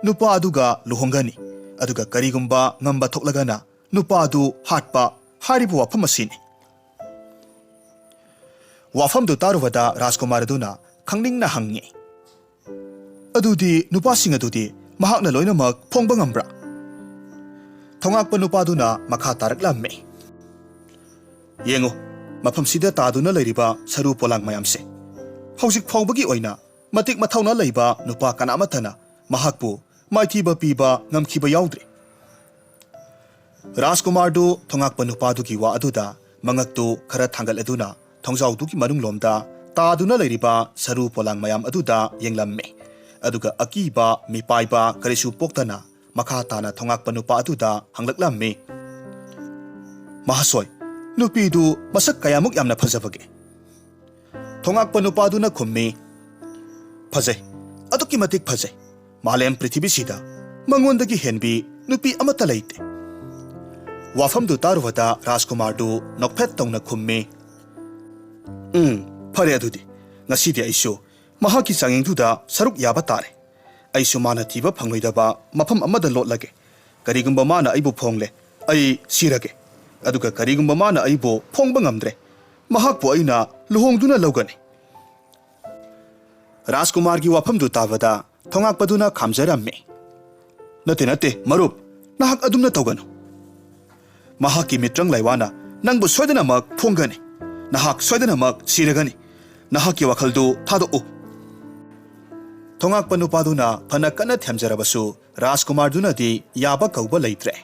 ꯅꯨꯄꯥ ꯑꯗꯨꯒ ꯂꯨꯍꯣꯡꯒꯅꯤ꯫ ꯑꯗꯨꯒ ꯀꯔꯤꯒꯨꯝꯕ ꯉꯝꯕ ꯊꯣꯛꯂꯒꯅ, ꯅꯨꯄꯥ ꯑꯗꯨ ꯍꯥꯠꯄ ꯍꯥꯏꯔꯤꯕ ꯋꯥꯐꯝ ꯑꯁꯤꯅꯤ꯫" ꯋꯥꯐꯝꯗꯨ ꯇꯥꯔꯨꯕꯗ ꯔꯥꯖꯀꯨꯃꯥꯔ ꯑꯗꯨꯅ ꯈꯪꯅꯤꯡꯅ ꯍꯪꯉꯤ, "ꯑꯗꯨꯗꯤ ꯅꯨꯄꯥꯁꯤꯡ ꯑꯗꯨꯗꯤ ꯃꯍꯥꯛꯅ ꯂꯣꯏꯅꯃꯛ ꯐꯣꯡꯕ ꯉꯝꯕ꯭ꯔꯥ?" ꯊꯣꯉꯥꯛꯄ ꯅꯨꯄꯥꯗꯨꯅ ꯃꯈꯥ ꯇꯥꯔꯛꯂꯝꯃꯤ, "ꯌꯦꯡꯉꯨ, ꯃꯐꯝꯁꯤꯗ ꯇꯥꯗꯨꯅ ꯂꯩꯔꯤꯕ ꯁꯔꯨ ꯄꯣꯂꯥꯡ ꯃꯌꯥꯝꯁꯦ, ꯍꯧꯖꯤꯛ ꯐꯥꯎꯕꯒꯤ ꯑꯣꯏꯅ ꯃꯇꯤꯛ ꯃꯊꯧꯅꯥ ꯂꯩꯕ ꯅꯨꯄꯥ ꯀꯅꯥꯃꯠꯇꯅ ꯃꯍꯥꯛꯄꯨ ꯃꯥꯏꯊꯤꯕ ꯄꯤꯕ ꯉꯝꯈꯤꯕ ꯌꯥꯎꯗ꯭ꯔꯤ꯫" ꯔꯥꯖꯀꯨꯃꯥꯔꯗꯨ ꯊꯣꯉꯥꯛꯄ ꯅꯨꯄꯥꯗꯨꯒꯤ ꯋꯥ ꯑꯗꯨꯗ ꯃꯉꯛꯇꯨ ꯈꯔ ꯊꯥꯡꯒꯠꯂꯗꯨꯅ ꯊꯣꯡꯖꯥꯎꯗꯨꯒꯤ ꯃꯅꯨꯡꯂꯣꯝꯗ ꯇꯥꯗꯨꯅ ꯂꯩꯔꯤꯕ ꯁꯔꯨ ꯄꯣꯂꯥꯡ ꯃꯌꯥꯝ ꯑꯗꯨꯗ ꯌꯦꯡꯂꯝꯃꯤ꯫ ꯑꯗꯨꯒ ꯑꯀꯤꯕ, ꯃꯤꯄꯥꯏꯕ ꯀꯔꯤꯁꯨ ꯄꯣꯛꯇꯅ ꯃꯈꯥ ꯇꯥꯅ ꯊꯣꯉꯥꯛꯄ ꯅꯨꯄꯥ ꯑꯗꯨꯗ ꯍꯪꯂꯛꯂꯝꯃꯤ, "ꯃꯍꯥꯁꯣꯏ, ꯅꯨꯄꯤꯗꯨ ꯃꯁꯛ ꯀꯌꯥꯃꯨꯛ ꯌꯥꯝꯅ ꯐꯖꯕꯒꯦ?" ꯊꯣꯉꯥꯛꯄ ꯅꯨꯄꯥꯗꯨꯅ ꯈꯨꯝꯃꯤ, "ꯐꯖꯩ, ꯑꯗꯨꯛꯀꯤ ꯃꯇꯤꯛ ꯐꯖꯩ꯫ ꯃꯥꯂꯦꯝ ꯄ꯭ꯔꯤꯊꯤꯕꯤꯁꯤꯗ ꯃꯉꯣꯟꯗꯒꯤ ꯍꯦꯟꯕꯤ ꯅꯨꯄꯤ ꯑꯃꯠꯇ ꯂꯩꯇꯦ꯫" ꯋꯥꯐꯝꯗꯨ ꯇꯥꯔꯨꯕꯗ ꯔꯥꯖꯀꯨꯃꯥꯔꯗꯨ ꯅꯣꯛꯐꯦꯠ ꯇꯧꯅ ꯈꯨꯝꯃꯤ, "ꯎꯝ, ꯐꯔꯦ ꯑꯗꯨꯗꯤ, ꯉꯁꯤꯗꯤ ꯑꯩꯁꯨ ꯃꯍꯥꯛꯀꯤ ꯆꯥꯡꯌꯦꯡꯗꯨꯗ ꯁꯔꯨꯛ ꯌꯥꯕ ꯇꯥꯔꯦ꯫ ꯑꯩꯁꯨ ꯃꯥꯅ ꯊꯤꯕ ꯐꯪꯂꯣꯏꯗꯕ ꯃꯐꯝ ꯑꯃꯗ ꯂꯣꯠꯂꯒꯦ꯫ ꯀꯔꯤꯒꯨꯝꯕ ꯃꯥꯅ ꯑꯩꯕꯨ ꯐꯣꯡꯂꯦ, ꯑꯩ ꯁꯤꯔꯒꯦ꯫ ꯑꯗꯨꯒ ꯀꯔꯤꯒꯨꯝꯕ ꯃꯥꯅ ꯑꯩꯕꯨ ꯐꯣꯡꯕ ꯉꯝꯗ꯭ꯔꯦ, ꯃꯍꯥꯛꯄꯨ ꯑꯩꯅ ꯂꯨꯍꯣꯡꯗꯨꯅ ꯂꯧꯒꯅꯤ꯫" ꯔꯥꯖꯀꯨꯃꯥꯔꯒꯤ ꯋꯥꯐꯝꯗꯨ ꯇꯥꯕꯗ ꯊꯣꯉꯥꯛꯄꯗꯨꯅ ꯈꯥꯝꯖꯔꯝꯃꯤ, "ꯅꯠꯇꯦ, ꯅꯠꯇꯦ, ꯃꯔꯨꯞ, ꯅꯍꯥꯛ ꯑꯗꯨꯝꯅ ꯇꯧꯒꯅꯨ꯫ ꯃꯍꯥꯛꯀꯤ ꯃꯤꯇ꯭ꯔꯪ ꯂꯥꯏꯋꯥꯅ ꯅꯪꯕꯨ ꯁꯣꯏꯗꯅꯃꯛ ꯐꯣꯡꯒꯅꯤ꯫ ꯅꯍꯥꯛ ꯁꯣꯏꯗꯅꯃꯛ ꯁꯤꯔꯒꯅꯤ꯫ ꯅꯍꯥꯛꯀꯤ ꯋꯥꯈꯜꯗꯨ ꯊꯥꯗꯣꯛꯎ꯫" ꯊꯣꯉꯥꯛꯄ ꯅꯨꯄꯥꯗꯨꯅ ꯐꯅ ꯀꯟꯅ ꯊꯦꯝꯖꯔꯕꯁꯨ ꯔꯥꯖꯀꯨꯃꯥꯔꯗꯨꯅꯗꯤ ꯌꯥꯕ ꯀꯧꯕ ꯂꯩꯇ꯭ꯔꯦ꯫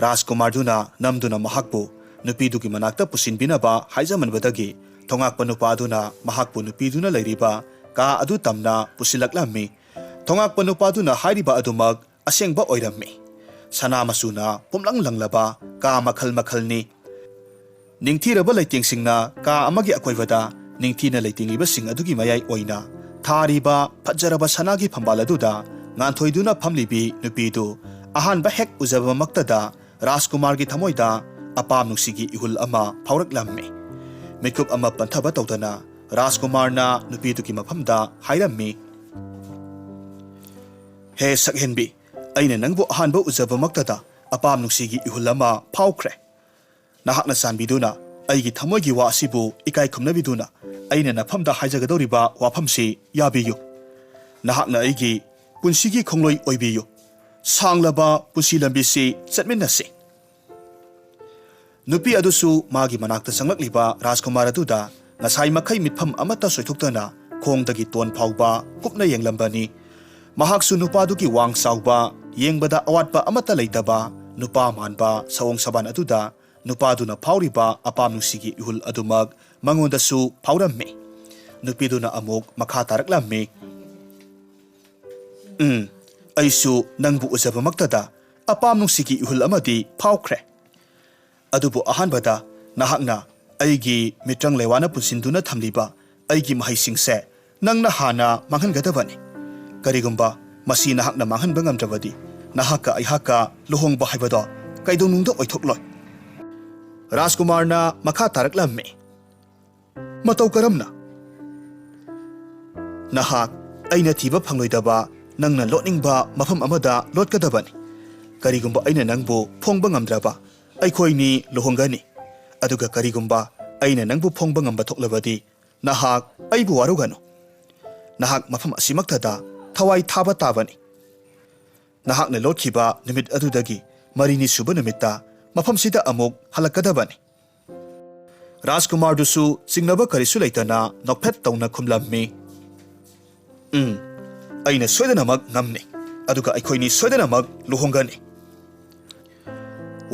ꯔꯥꯖꯀꯨꯃꯥꯔꯗꯨꯅ ꯅꯝꯗꯨꯅ ꯃꯍꯥꯛꯄꯨ ꯅꯨꯄꯤꯗꯨꯒꯤ ꯃꯅꯥꯛꯇ ꯄꯨꯁꯤꯟꯕꯤꯅꯕ ꯍꯥꯏꯖꯃꯟꯕꯗꯒꯤ ꯊꯣꯉꯥꯛꯄ ꯅꯨꯄꯥꯗꯨꯅ ꯃꯍꯥꯛꯄꯨ ꯅꯨꯄꯤꯗꯨꯅ ꯂꯩꯔꯤꯕ ꯀꯥ ꯑꯗꯨ ꯇꯝꯅ ꯄꯨꯁꯤꯜꯂꯛꯂꯝꯃꯤ꯫ ꯊꯣꯉꯥꯛꯄ ꯅꯨꯄꯥꯗꯨꯅ ꯍꯥꯏꯔꯤꯕ ꯑꯗꯨꯃꯛ ꯑꯁꯦꯡꯕ ꯑꯣꯏꯔꯝꯃꯤ꯫ ꯁꯅꯥ ꯃꯆꯨꯅ ꯄꯨꯝꯂꯪ ꯂꯪꯂꯕ ꯀꯥ ꯃꯈꯜ ꯃꯈꯜꯅꯤ꯫ ꯅꯤꯡꯊꯤꯔꯕ ꯂꯩꯇꯦꯡꯁꯤꯡꯅ ꯀꯥ ꯑꯃꯒꯤ ꯑꯀꯣꯏꯕꯗ ꯅꯤꯡꯊꯤꯅ ꯂꯩꯇꯦꯡꯂꯤꯕꯁꯤꯡ ꯑꯗꯨꯒꯤ ꯃꯌꯥꯏ ꯑꯣꯏꯅ ꯊꯥꯔꯤꯕ ꯐꯖꯔꯕ ꯁꯅꯥꯒꯤ ꯐꯝꯕꯥꯜ ꯑꯗꯨꯗ ꯉꯥꯟꯊꯣꯏꯗꯨꯅ ꯐꯝꯂꯤꯕꯤ ꯅꯨꯄꯤꯗꯨ ꯑꯍꯥꯟꯕ ꯍꯦꯛ ꯎꯖꯕꯃꯛꯇꯗ ꯔꯥꯖꯀꯨꯃꯥꯔꯒꯤ ꯊꯃꯣꯏꯗ ꯑꯄꯥꯝ ꯅꯨꯡꯁꯤꯒꯤ ꯏꯍꯨꯜ ꯑꯃ ꯐꯥꯎꯔꯛꯂꯝꯃꯤ꯫ ꯃꯤꯠꯀꯨꯞ ꯑꯃ ꯄꯟꯊꯕ ꯇꯧꯗꯅ ꯔꯥꯖꯀꯨꯃꯥꯔꯅ ꯅꯨꯄꯤꯗꯨꯒꯤ ꯃꯐꯝꯗ ꯍꯥꯏꯔꯝꯃꯤ, "ꯍꯦ ꯁꯛꯍꯦꯟꯕꯤ, ꯑꯩꯅ ꯅꯪꯕꯨ ꯑꯍꯥꯟꯕ ꯎꯖꯕꯃꯛꯇꯗ ꯑꯄꯥꯝ ꯅꯨꯡꯁꯤꯒꯤ ꯏꯍꯨꯜ ꯑꯃ ꯐꯥꯎꯈ꯭ꯔꯦ꯫ ꯅꯍꯥꯛꯅ ꯆꯥꯟꯕꯤꯗꯨꯅ ꯑꯩꯒꯤ ꯊꯃꯣꯏꯒꯤ ꯋꯥ ꯑꯁꯤꯕꯨ ꯏꯀꯥꯏ ꯈꯨꯝꯅꯕꯤꯗꯨꯅ ꯑꯩꯅ ꯅꯐꯝꯗ ꯍꯥꯏꯖꯒꯗꯧꯔꯤꯕ ꯋꯥꯐꯝꯁꯤ ꯌꯥꯕꯤꯌꯨ꯫ ꯅꯍꯥꯛꯅ ꯑꯩꯒꯤ ꯄꯨꯟꯁꯤꯒꯤ ꯈꯣꯡꯂꯣꯏ ꯑꯣꯏꯕꯤꯌꯨ꯫ ꯁꯥꯡꯂꯕ ꯄꯨꯟꯁꯤ ꯂꯝꯕꯤꯁꯤ ꯆꯠꯃꯤꯟꯅꯁꯤ꯫" ꯅꯨꯄꯤ ꯑꯗꯨꯁꯨ ꯃꯥꯒꯤ ꯃꯅꯥꯛꯇ ꯆꯪꯂꯛꯂꯤꯕ ꯔꯥꯖꯀꯨꯃꯥꯔ ꯑꯗꯨꯗ ꯉꯁꯥꯏ ꯃꯈꯩ ꯃꯤꯠꯐꯝ ꯑꯃꯠꯇ ꯁꯣꯏꯊꯣꯛꯇꯅ ꯈꯣꯡꯗꯒꯤ ꯇꯣꯟ ꯐꯥꯎꯕ ꯀꯨꯞꯅ ꯌꯦꯡꯂꯝꯕꯅꯤ꯫ ꯃꯍꯥꯛꯁꯨ ꯅꯨꯄꯥꯗꯨꯒꯤ ꯋꯥꯡ ꯆꯥꯎꯕ, ꯌꯦꯡꯕꯗ ꯑꯋꯥꯠꯄ ꯑꯃꯠꯇ ꯂꯩꯇꯕ ꯅꯨꯄꯥ ꯃꯥꯟꯕ ꯁꯑꯣꯡ ꯁꯕꯥꯟ ꯑꯗꯨꯗ ꯅꯨꯄꯥꯗꯨꯅ ꯐꯥꯎꯔꯤꯕ ꯑꯄꯥꯝ ꯅꯨꯡꯁꯤꯒꯤ ꯏꯍꯨꯜ ꯑꯗꯨꯃꯛ ꯃꯉꯣꯟꯗꯁꯨ ꯐꯥꯎꯔꯝꯃꯤ꯫ ꯅꯨꯄꯤꯗꯨꯅ ꯑꯃꯨꯛ ꯃꯈꯥ ꯇꯥꯔꯛꯂꯝꯃꯤ, "ꯎꯝ, ꯑꯩꯁꯨ ꯅꯪꯕꯨ ꯎꯖꯕꯃꯛꯇꯗ ꯑꯄꯥꯝ ꯅꯨꯡꯁꯤꯒꯤ ꯏꯍꯨꯜ ꯑꯃꯗꯤ ꯐꯥꯎꯈ꯭ꯔꯦ꯫ ꯑꯗꯨꯕꯨ ꯑꯍꯥꯟꯕꯗ ꯅꯍꯥꯛꯅ ꯑꯩꯒꯤ ꯃꯤꯇ꯭ꯔꯪ ꯂꯩꯋꯥꯅ ꯄꯨꯟꯁꯤꯟꯗꯨꯅ ꯊꯝꯂꯤꯕ ꯑꯩꯒꯤ ꯃꯍꯩꯁꯤꯡꯁꯦ ꯅꯪꯅ ꯍꯥꯟꯅ ꯃꯥꯡꯍꯟꯒꯗꯕꯅꯤ꯫ ꯀꯔꯤꯒꯨꯝꯕ ꯃꯁꯤ ꯅꯍꯥꯛꯅ ꯃꯥꯡꯍꯟꯕ ꯉꯝꯗ꯭ꯔꯕꯗꯤ ꯅꯍꯥꯛꯀ ꯑꯩꯍꯥꯛꯀ ꯂꯨꯍꯣꯡꯕ ꯍꯥꯏꯕꯗꯣ ꯀꯩꯗꯧꯅꯨꯡꯗ ꯑꯣꯏꯊꯣꯛꯂꯣꯏ꯫" ꯔꯥꯖꯀꯨꯃꯥꯔꯅ ꯃꯈꯥ ꯇꯥꯔꯛꯂꯝꯃꯤ, "ꯃꯇꯧ ꯀꯔꯝꯅ?" "ꯅꯍꯥꯛ ꯑꯩꯅ ꯊꯤꯕ ꯐꯪꯂꯣꯏꯗꯕ ꯅꯪꯅ ꯂꯣꯠꯅꯤꯡꯕ ꯃꯐꯝ ꯑꯃꯗ ꯂꯣꯠꯀꯗꯕꯅꯤ꯫ ꯀꯔꯤꯒꯨꯝꯕ ꯑꯩꯅ ꯅꯪꯕꯨ ꯐꯣꯡꯕ ꯉꯝꯗ꯭ꯔꯕ ꯑꯩꯈꯣꯏꯅꯤ ꯂꯨꯍꯣꯡꯒꯅꯤ꯫ ꯑꯗꯨꯒ ꯀꯔꯤꯒꯨꯝꯕ ꯑꯩꯅ ꯅꯪꯕꯨ ꯐꯣꯡꯕ ꯉꯝꯕ ꯊꯣꯛꯂꯕꯗꯤ ꯅꯍꯥꯛ ꯑꯩꯕꯨ ꯋꯥꯔꯧꯒꯅꯨ꯫ ꯅꯍꯥꯛ ꯃꯐꯝ ꯑꯁꯤꯃꯛꯇꯗ ꯊꯋꯥꯏ ꯊꯥꯕ ꯇꯥꯕꯅꯤ꯫ ꯅꯍꯥꯛꯅ ꯂꯣꯠꯈꯤꯕ ꯅꯨꯃꯤꯠ ꯑꯗꯨꯗꯒꯤ ꯃꯔꯤꯅꯤ ꯁꯨꯕ ꯅꯨꯃꯤꯠꯇ ꯃꯐꯝꯁꯤꯗ ꯑꯃꯨꯛ ꯍꯜꯂꯛꯀꯗꯕꯅꯤ꯫" ꯔꯥꯖꯀꯨꯃꯥꯔꯗꯨꯁꯨ ꯆꯤꯡꯅꯕ ꯀꯔꯤꯁꯨ ꯂꯩꯇꯅ ꯅꯣꯛꯐꯦꯠ ꯇꯧꯅ ꯈꯨꯝꯂꯝꯃꯤ, "ꯎꯝ, ꯑꯩꯅ ꯁꯣꯏꯗꯅꯃꯛ ꯉꯝꯅꯤ, ꯑꯗꯨꯒ ꯑꯩꯈꯣꯏꯅꯤ ꯁꯣꯏꯗꯅꯃꯛ ꯂꯨꯍꯣꯡꯒꯅꯤ꯫"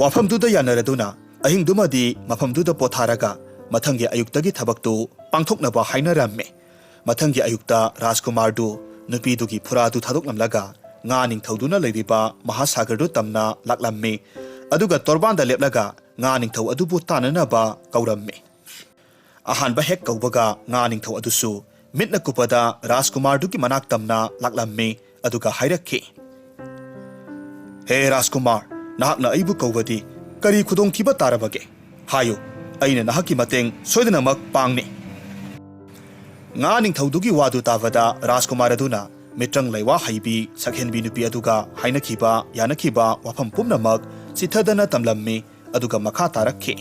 ꯋꯥꯐꯝꯗꯨꯗ ꯌꯥꯅꯔꯗꯨꯅ ꯑꯍꯤꯡꯗꯨꯃꯗꯤ ꯃꯐꯝꯗꯨꯗ ꯄꯣꯊꯥꯔꯒ ꯃꯊꯪꯒꯤ ꯑꯌꯨꯛꯇꯒꯤ ꯊꯕꯛꯇꯨ ꯄꯥꯡꯊꯣꯛꯅꯕ ꯍꯥꯏꯅꯔꯝꯃꯤ꯫ ꯃꯊꯪꯒꯤ ꯑꯌꯨꯛꯇ ꯔꯥꯖꯀꯨꯃꯥꯔꯗꯨ ꯅꯨꯄꯤꯗꯨꯒꯤ ꯐꯨꯔꯥꯗꯨ ꯊꯥꯗꯣꯛꯂꯝꯂꯒ ꯉꯥ ꯅꯤꯡꯊꯧꯗꯨꯅ ꯂꯩꯔꯤꯕ ꯃꯍꯥꯁꯥꯒꯔꯗꯨ ꯇꯝꯅ ꯂꯥꯛꯂꯝꯃꯤ꯫ ꯑꯗꯨꯒ ꯇꯣꯔꯕꯥꯟꯗ ꯂꯦꯞꯂꯒ ꯉꯥ ꯅꯤꯡꯊꯧ ꯑꯗꯨꯕꯨ ꯇꯥꯟꯅꯅꯕ ꯀꯧꯔꯝꯃꯤ꯫ ꯑꯍꯥꯟꯕ ꯍꯦꯛ ꯀꯧꯕꯒ ꯉꯥ ꯅꯤꯡꯊꯧ ꯑꯗꯨꯁꯨ ꯃꯤꯠꯅ ꯀꯨꯞꯄꯗ ꯔꯥꯖꯀꯨꯃꯥꯔꯗꯨꯒꯤ ꯃꯅꯥꯛ ꯇꯝꯅ ꯂꯥꯛꯂꯝꯃꯤ, ꯑꯗꯨꯒ ꯍꯥꯏꯔꯛꯈꯤ, "ꯍꯦ ꯔꯥꯖꯀꯨꯃꯥꯔ, ꯅꯍꯥꯛꯅ ꯑꯩꯕꯨ ꯀꯧꯕꯗꯤ ꯀꯔꯤ ꯈꯨꯗꯣꯡꯊꯤꯕ ꯇꯥꯔꯕꯒꯦ? ꯍꯥꯏꯌꯨ, ꯑꯩꯅ ꯅꯍꯥꯛꯀꯤ ꯃꯇꯦꯡ ꯁꯣꯏꯗꯅꯃꯛ ꯄꯥꯡꯅꯤ꯫" ꯉꯥ ꯅꯤꯡꯊꯧꯗꯨꯒꯤ ꯋꯥꯗꯨ ꯇꯥꯕꯗ ꯔꯥꯖꯀꯨꯃꯥꯔ ꯑꯗꯨꯅ ꯃꯤꯇ꯭ꯔꯪ ꯂꯩꯋꯥ ꯍꯩꯕꯤ ꯁꯛꯍꯦꯟꯕꯤ ꯅꯨꯄꯤ ꯑꯗꯨꯒ ꯍꯥꯏꯅꯈꯤꯕ ꯌꯥꯅꯈꯤꯕ ꯋꯥꯐꯝ ꯄꯨꯝꯅꯃꯛ ꯆꯤꯊꯗꯅ ꯇꯝꯂꯝꯃꯤ, ꯑꯗꯨꯒ ꯃꯈꯥ ꯇꯥꯔꯛꯈꯤ,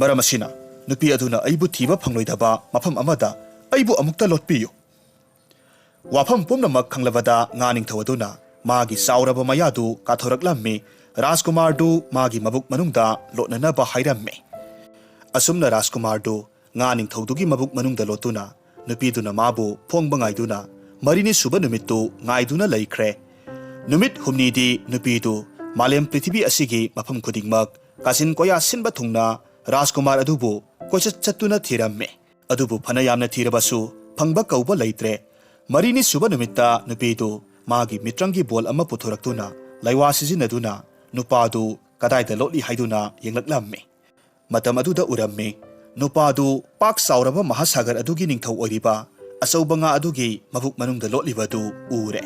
"ꯃꯔꯝ ꯑꯁꯤꯅ, ꯅꯨꯄꯤ ꯑꯗꯨꯅ ꯑꯩꯕꯨ ꯊꯤꯕ ꯐꯪꯂꯣꯏꯗꯕ ꯃꯐꯝ ꯑꯃꯗ ꯑꯩꯕꯨ ꯑꯃꯨꯛꯇ ꯂꯣꯠꯄꯤꯌꯨ꯫" ꯋꯥꯐꯝ ꯄꯨꯝꯅꯃꯛ ꯈꯪꯂꯕꯗ ꯉꯥ ꯅꯤꯡꯊꯧ ꯑꯗꯨꯅ ꯃꯥꯒꯤ ꯆꯥꯎꯔꯕ ꯃꯌꯥꯗꯨ ꯀꯥꯊꯣꯔꯛꯂꯝꯃꯤ, ꯔꯥꯖꯀꯨꯃꯥꯔꯗꯨ ꯃꯥꯒꯤ ꯃꯕꯨꯛ ꯃꯅꯨꯡꯗ ꯂꯣꯠꯅꯅꯕ ꯍꯥꯏꯔꯝꯃꯤ꯫ ꯑꯁꯨꯝꯅ ꯔꯥꯖꯀꯨꯃꯥꯔꯗꯨ ꯉꯥ ꯅꯤꯡꯊꯧꯗꯨꯒꯤ ꯃꯕꯨꯛ ꯃꯅꯨꯡꯗ ꯂꯣꯠꯇꯨꯅ ꯅꯨꯄꯤꯗꯨꯅ ꯃꯥꯕꯨ ꯐꯣꯡꯕ ꯉꯥꯏꯗꯨꯅ ꯃꯔꯤꯅꯤ ꯁꯨꯕ ꯅꯨꯃꯤꯠꯇꯨ ꯉꯥꯏꯗꯨꯅ ꯂꯩꯈ꯭ꯔꯦ꯫ ꯅꯨꯃꯤꯠ ꯍꯨꯝꯅꯤꯗꯤ ꯅꯨꯄꯤꯗꯨ ꯃꯥꯂꯦꯝ ꯄ꯭ꯔꯤꯊꯤꯕꯤ ꯑꯁꯤꯒꯤ ꯃꯐꯝ ꯈꯨꯗꯤꯡꯃꯛ ꯀꯥꯆꯤꯟ ꯀꯣꯌꯥ ꯁꯤꯟꯕ ꯊꯨꯡꯅ ꯔꯥꯖꯀꯨꯃꯥꯔ ꯑꯗꯨꯕꯨ ꯀꯣꯏꯆꯠ ꯆꯠꯇꯨꯅ ꯊꯤꯔꯝꯃꯤ꯫ ꯑꯗꯨꯕꯨ ꯐꯅ ꯌꯥꯝꯅ ꯊꯤꯔꯕꯁꯨ ꯐꯪꯕ ꯀꯧꯕ ꯂꯩꯇ꯭ꯔꯦ꯫ ꯃꯔꯤꯅꯤ ꯁꯨꯕ ꯅꯨꯃꯤꯠꯇ ꯅꯨꯄꯤꯗꯨ ꯃꯥꯒꯤ ꯃꯤꯇ꯭ꯔꯪꯒꯤ ꯕꯣꯜ ꯑꯃ ꯄꯨꯊꯣꯔꯛꯇꯨꯅ ꯂꯩꯋꯥ ꯁꯤꯖꯤꯟꯅꯗꯨꯅ ꯅꯨꯄꯥꯗꯨ ꯀꯗꯥꯏꯗ ꯂꯣꯠꯂꯤ ꯍꯥꯏꯗꯨꯅ ꯌꯦꯡꯂꯛꯂꯝꯃꯤ꯫ ꯃꯇꯝ ꯑꯗꯨꯗ ꯎꯔꯝꯃꯤ, ꯅꯨꯄꯥꯗꯨ ꯄꯥꯛ ꯆꯥꯎꯔꯕ ꯃꯍꯥꯁꯥꯒꯔ ꯑꯗꯨꯒꯤ ꯅꯤꯡꯊꯧ ꯑꯣꯏꯔꯤꯕ ꯑꯆꯧꯕ ꯉꯥ ꯑꯗꯨꯒꯤ ꯃꯕꯨꯛ ꯃꯅꯨꯡꯗ ꯂꯣꯠꯂꯤꯕꯗꯨ ꯎꯔꯦ꯫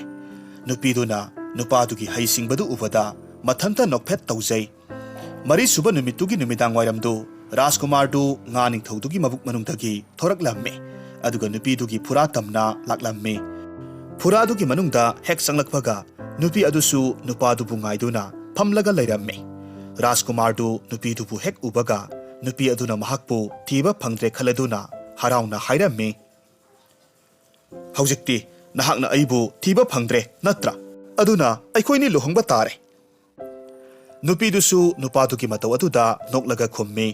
ꯅꯨꯄꯤꯗꯨꯅ ꯅꯨꯄꯥꯗꯨꯒꯤ ꯍꯩꯁꯤꯡꯕꯗꯨ ꯎꯕꯗ ꯃꯊꯟꯇ ꯅꯣꯛꯐꯦꯠ ꯇꯧꯖꯩ꯫ ꯃꯔꯤꯁꯨꯕ ꯅꯨꯃꯤꯠꯇꯨꯒꯤ ꯅꯨꯃꯤꯗꯥꯡ ꯋꯥꯏꯔꯝꯗꯨ ꯔꯥꯖꯀꯨꯃꯥꯔꯗꯨ ꯉꯥ ꯅꯤꯡꯊꯧꯗꯨꯒꯤ ꯃꯕꯨꯛ ꯃꯅꯨꯡꯗꯒꯤ ꯊꯣꯔꯛꯂꯝꯃꯤ, ꯑꯗꯨꯒ ꯅꯨꯄꯤꯗꯨꯒꯤ ꯐꯨꯔꯥ ꯇꯝꯅ ꯂꯥꯛꯂꯝꯃꯤ꯫ ꯐꯨꯔꯥꯗꯨꯒꯤ ꯃꯅꯨꯡꯗ ꯍꯦꯛ ꯆꯪꯂꯛꯄꯒ ꯅꯨꯄꯤ ꯑꯗꯨꯁꯨ ꯅꯨꯄꯥꯗꯨꯕꯨ ꯉꯥꯏꯗꯨꯅ ꯐꯝꯂꯒ ꯂꯩꯔꯝꯃꯤ꯫ ꯔꯥꯖꯀꯨꯃꯥꯔꯗꯨ ꯅꯨꯄꯤꯗꯨꯕꯨ ꯍꯦꯛ ꯎꯕꯒ ꯅꯨꯄꯤ ꯑꯗꯨꯅ ꯃꯍꯥꯛꯄꯨ ꯊꯤꯕ ꯐꯪꯗ꯭ꯔꯦ ꯈꯜꯂꯗꯨꯅ ꯍꯔꯥꯎꯅ ꯍꯥꯏꯔꯝꯃꯤ, "ꯍꯧꯖꯤꯛꯇꯤ ꯅꯍꯥꯛꯅ ꯑꯩꯕꯨ ꯊꯤꯕ ꯐꯪꯗ꯭ꯔꯦ ꯅꯠꯇ꯭ꯔꯥ? ꯑꯗꯨꯅ ꯑꯩꯈꯣꯏꯅꯤ ꯂꯨꯍꯣꯡꯕ ꯇꯥꯔꯦ꯫" ꯅꯨꯄꯤꯗꯨꯁꯨ ꯅꯨꯄꯥꯗꯨꯒꯤ ꯃꯇꯧ ꯑꯗꯨꯗ ꯅꯣꯛꯂꯒ ꯈꯨꯝꯃꯤ,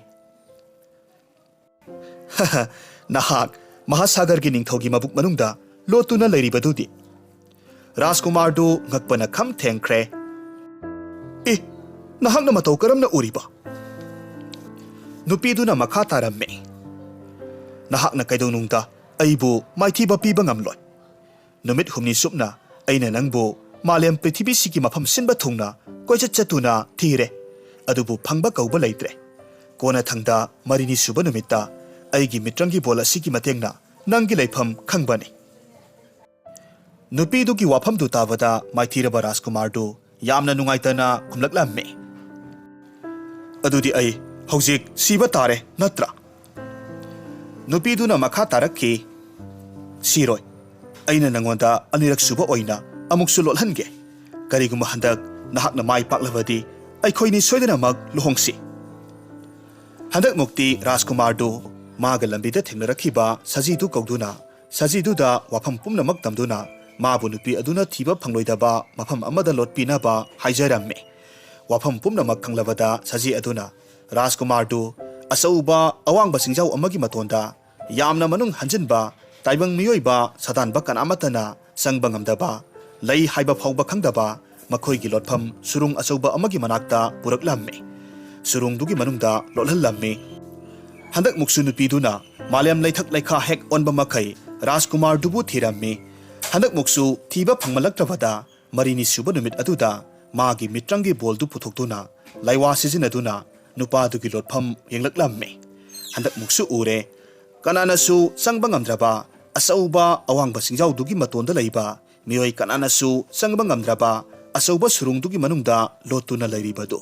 "ꯅꯍꯥꯛ ꯃꯍꯥꯁꯥꯒꯔꯒꯤ ꯅꯤꯡꯊꯧꯒꯤ ꯃꯕꯨꯛ ꯃꯅꯨꯡꯗ ꯂꯣꯠꯇꯨꯅ ꯂꯩꯔꯤꯕꯗꯨꯗꯤ?" ꯔꯥꯖꯀꯨꯃꯥꯔꯗꯨ ꯉꯛꯄꯅ ꯈꯝ ꯊꯦꯡꯈ꯭ꯔꯦ꯫ "ꯑꯦ, ꯅꯍꯥꯛꯅ ꯃꯇꯧ ꯀꯔꯝꯅ ꯎꯔꯤꯕ?" ꯅꯨꯄꯤꯗꯨꯅ ꯃꯈꯥ ꯇꯥꯔꯝꯃꯤ, "ꯅꯍꯥꯛꯅ ꯀꯩꯗꯧꯅꯨꯡꯗ ꯑꯩꯕꯨ ꯃꯥꯏꯊꯤꯕ ꯄꯤꯕ ꯉꯝꯂꯣꯏ꯫ ꯅꯨꯃꯤꯠ ꯍꯨꯝꯅꯤ ꯆꯨꯞꯅ ꯑꯩꯅ ꯅꯪꯕꯨ ꯃꯥꯂꯦꯝ ꯄ꯭ꯔꯤꯊꯤꯕꯤꯁꯤꯒꯤ ꯃꯐꯝ ꯁꯤꯟꯕ ꯊꯨꯡꯅ ꯀꯣꯏꯆꯠ ꯆꯠꯇꯨꯅ ꯊꯤꯔꯦ, ꯑꯗꯨꯕꯨ ꯐꯪꯕ ꯀꯧꯕ ꯂꯩꯇ꯭ꯔꯦ꯫ ꯀꯣꯟꯅꯊꯪꯗ ꯃꯔꯤꯅꯤ ꯁꯨꯕ ꯅꯨꯃꯤꯠꯇ ꯑꯩꯒꯤ ꯃꯤꯇ꯭ꯔꯪꯒꯤ ꯕꯣꯜ ꯑꯁꯤꯒꯤ ꯃꯇꯦꯡꯅ ꯅꯪꯒꯤ ꯂꯩꯐꯝ ꯈꯪꯕꯅꯤ꯫ ꯅꯨꯄꯤꯗꯨꯒꯤ ꯋꯥꯐꯝꯗꯨ ꯇꯥꯕꯗ ꯃꯥꯏꯊꯤꯔꯕ ꯔꯥꯖꯀꯨꯃꯥꯔꯗꯨ ꯌꯥꯝꯅ ꯅꯨꯡꯉꯥꯏꯇꯅ ꯈꯨꯝꯂꯛꯂꯝꯃꯤ꯫ "ꯑꯗꯨꯗꯤ ꯑꯩ ꯍꯧꯖꯤꯛ ꯁꯤꯕ ꯇꯥꯔꯦ, ꯅꯠꯇ꯭ꯔꯥ?" ꯅꯨꯄꯤꯗꯨꯅ ꯃꯈꯥ ꯇꯥꯔꯛꯈꯤ, "ꯁꯤꯔꯣꯏ꯫ ꯑꯩꯅ ꯅꯉꯣꯟꯗ ꯑꯅꯤꯔꯛ ꯁꯨꯕ ꯑꯣꯏꯅ ꯑꯃꯨꯛꯁꯨ ꯂꯣꯠꯍꯟꯒꯦ꯫ ꯀꯔꯤꯒꯨꯝꯕ ꯍꯟꯗꯛ ꯅꯍꯥꯛꯅ ꯃꯥꯏ ꯄꯥꯛꯂꯕꯗꯤ ꯑꯩꯈꯣꯏꯅꯤ ꯁꯣꯏꯗꯅꯃꯛ ꯂꯨꯍꯣꯡꯁꯤ꯫" ꯍꯟꯗꯛꯃꯨꯛꯇꯤ ꯔꯥꯖꯀꯨꯃꯥꯔꯗꯨ ꯃꯥꯒ ꯂꯝꯕꯤꯗ ꯊꯦꯡꯅꯔꯛꯈꯤꯕ ꯁꯖꯤꯗꯨ ꯀꯧꯗꯨꯅ, ꯁꯖꯤꯗꯨꯗ ꯋꯥꯐꯝ ꯄꯨꯝꯅꯃꯛ ꯇꯝꯗꯨꯅ, ꯃꯥꯕꯨ ꯅꯨꯄꯤ ꯑꯗꯨꯅ ꯊꯤꯕ ꯐꯪꯂꯣꯏꯗꯕ ꯃꯐꯝ ꯑꯃꯗ ꯂꯣꯠꯄꯤꯅꯕ ꯍꯥꯏꯖꯔꯝꯃꯤ꯫ ꯋꯥꯐꯝ ꯄꯨꯝꯅꯃꯛ ꯈꯪꯂꯕꯗ ꯁꯖꯤ ꯑꯗꯨꯅ ꯔꯥꯖꯀꯨꯃꯥꯔꯗꯨ ꯑꯆꯧꯕ ꯑꯋꯥꯡꯕ ꯆꯤꯡꯖꯥꯎ ꯑꯃꯒꯤ ꯃꯇꯣꯟꯗ, ꯌꯥꯝꯅ ꯃꯅꯨꯡ ꯍꯟꯖꯤꯟꯕ, ꯇꯥꯏꯕꯪ ꯃꯤꯑꯣꯏꯕ ꯁꯥꯗꯥꯟꯕ ꯀꯅꯥꯃꯠꯇꯅ ꯆꯪꯕ ꯉꯝꯗꯕ, ꯂꯩ ꯍꯥꯏꯕ ꯐꯥꯎꯕ ꯈꯪꯗꯕ ꯃꯈꯣꯏꯒꯤ ꯂꯣꯠꯐꯝ ꯁꯨꯔꯨꯡ ꯑꯆꯧꯕ ꯑꯃꯒꯤ ꯃꯅꯥꯛꯇ ꯄꯨꯔꯛꯂꯝꯃꯤ꯫ ꯁꯨꯔꯨꯡꯗꯨꯒꯤ ꯃꯅꯨꯡꯗ ꯂꯣꯠꯍꯜꯂꯝꯃꯤ꯫ ꯍꯟꯗꯛꯃꯨꯛꯁꯨ ꯅꯨꯄꯤꯗꯨꯅ ꯃꯥꯂꯦꯝ ꯂꯩꯊꯛ ꯂꯩꯈꯥ ꯍꯦꯛ ꯑꯣꯟꯕ ꯃꯈꯩ ꯔꯥꯖꯀꯨꯃꯥꯔꯗꯨꯕꯨ ꯊꯤꯔꯝꯃꯤ꯫ ꯍꯟꯗꯛꯃꯨꯛꯁꯨ ꯊꯤꯕ ꯐꯪꯂꯛꯇ꯭ꯔꯕꯗ ꯃꯔꯤꯅꯤ ꯁꯨꯕ ꯅꯨꯃꯤꯠ ꯑꯗꯨꯗ ꯃꯥꯒꯤ ꯃꯤꯇ꯭ꯔꯪꯒꯤ ꯕꯣꯜꯗꯨ ꯄꯨꯊꯣꯛꯇꯨꯅ ꯂꯥꯏꯋꯥ ꯁꯤꯖꯤꯟꯅꯗꯨꯅ ꯅꯨꯄꯥꯗꯨꯒꯤ ꯂꯣꯠꯐꯝ ꯌꯦꯡꯂꯛꯂꯝꯃꯤ꯫ ꯍꯟꯗꯛꯃꯨꯛꯁꯨ ꯎꯔꯦ꯫ ꯀꯅꯥꯅꯁꯨ ꯆꯪꯕ ꯉꯝꯗ꯭ꯔꯕ ꯑꯆꯧꯕ ꯑꯋꯥꯡꯕ ꯆꯤꯡꯖꯥꯎꯗꯨꯒꯤ ꯃꯇꯣꯟꯗ ꯂꯩꯕ, ꯃꯤꯑꯣꯏ ꯀꯅꯥꯅꯁꯨ ꯆꯪꯕ ꯉꯝꯗ꯭ꯔꯕ ꯑꯆꯧꯕ ꯁꯨꯔꯨꯡꯗꯨꯒꯤ ꯃꯅꯨꯡꯗ ꯂꯣꯠꯇꯨꯅ ꯂꯩꯔꯤꯕꯗꯨ꯫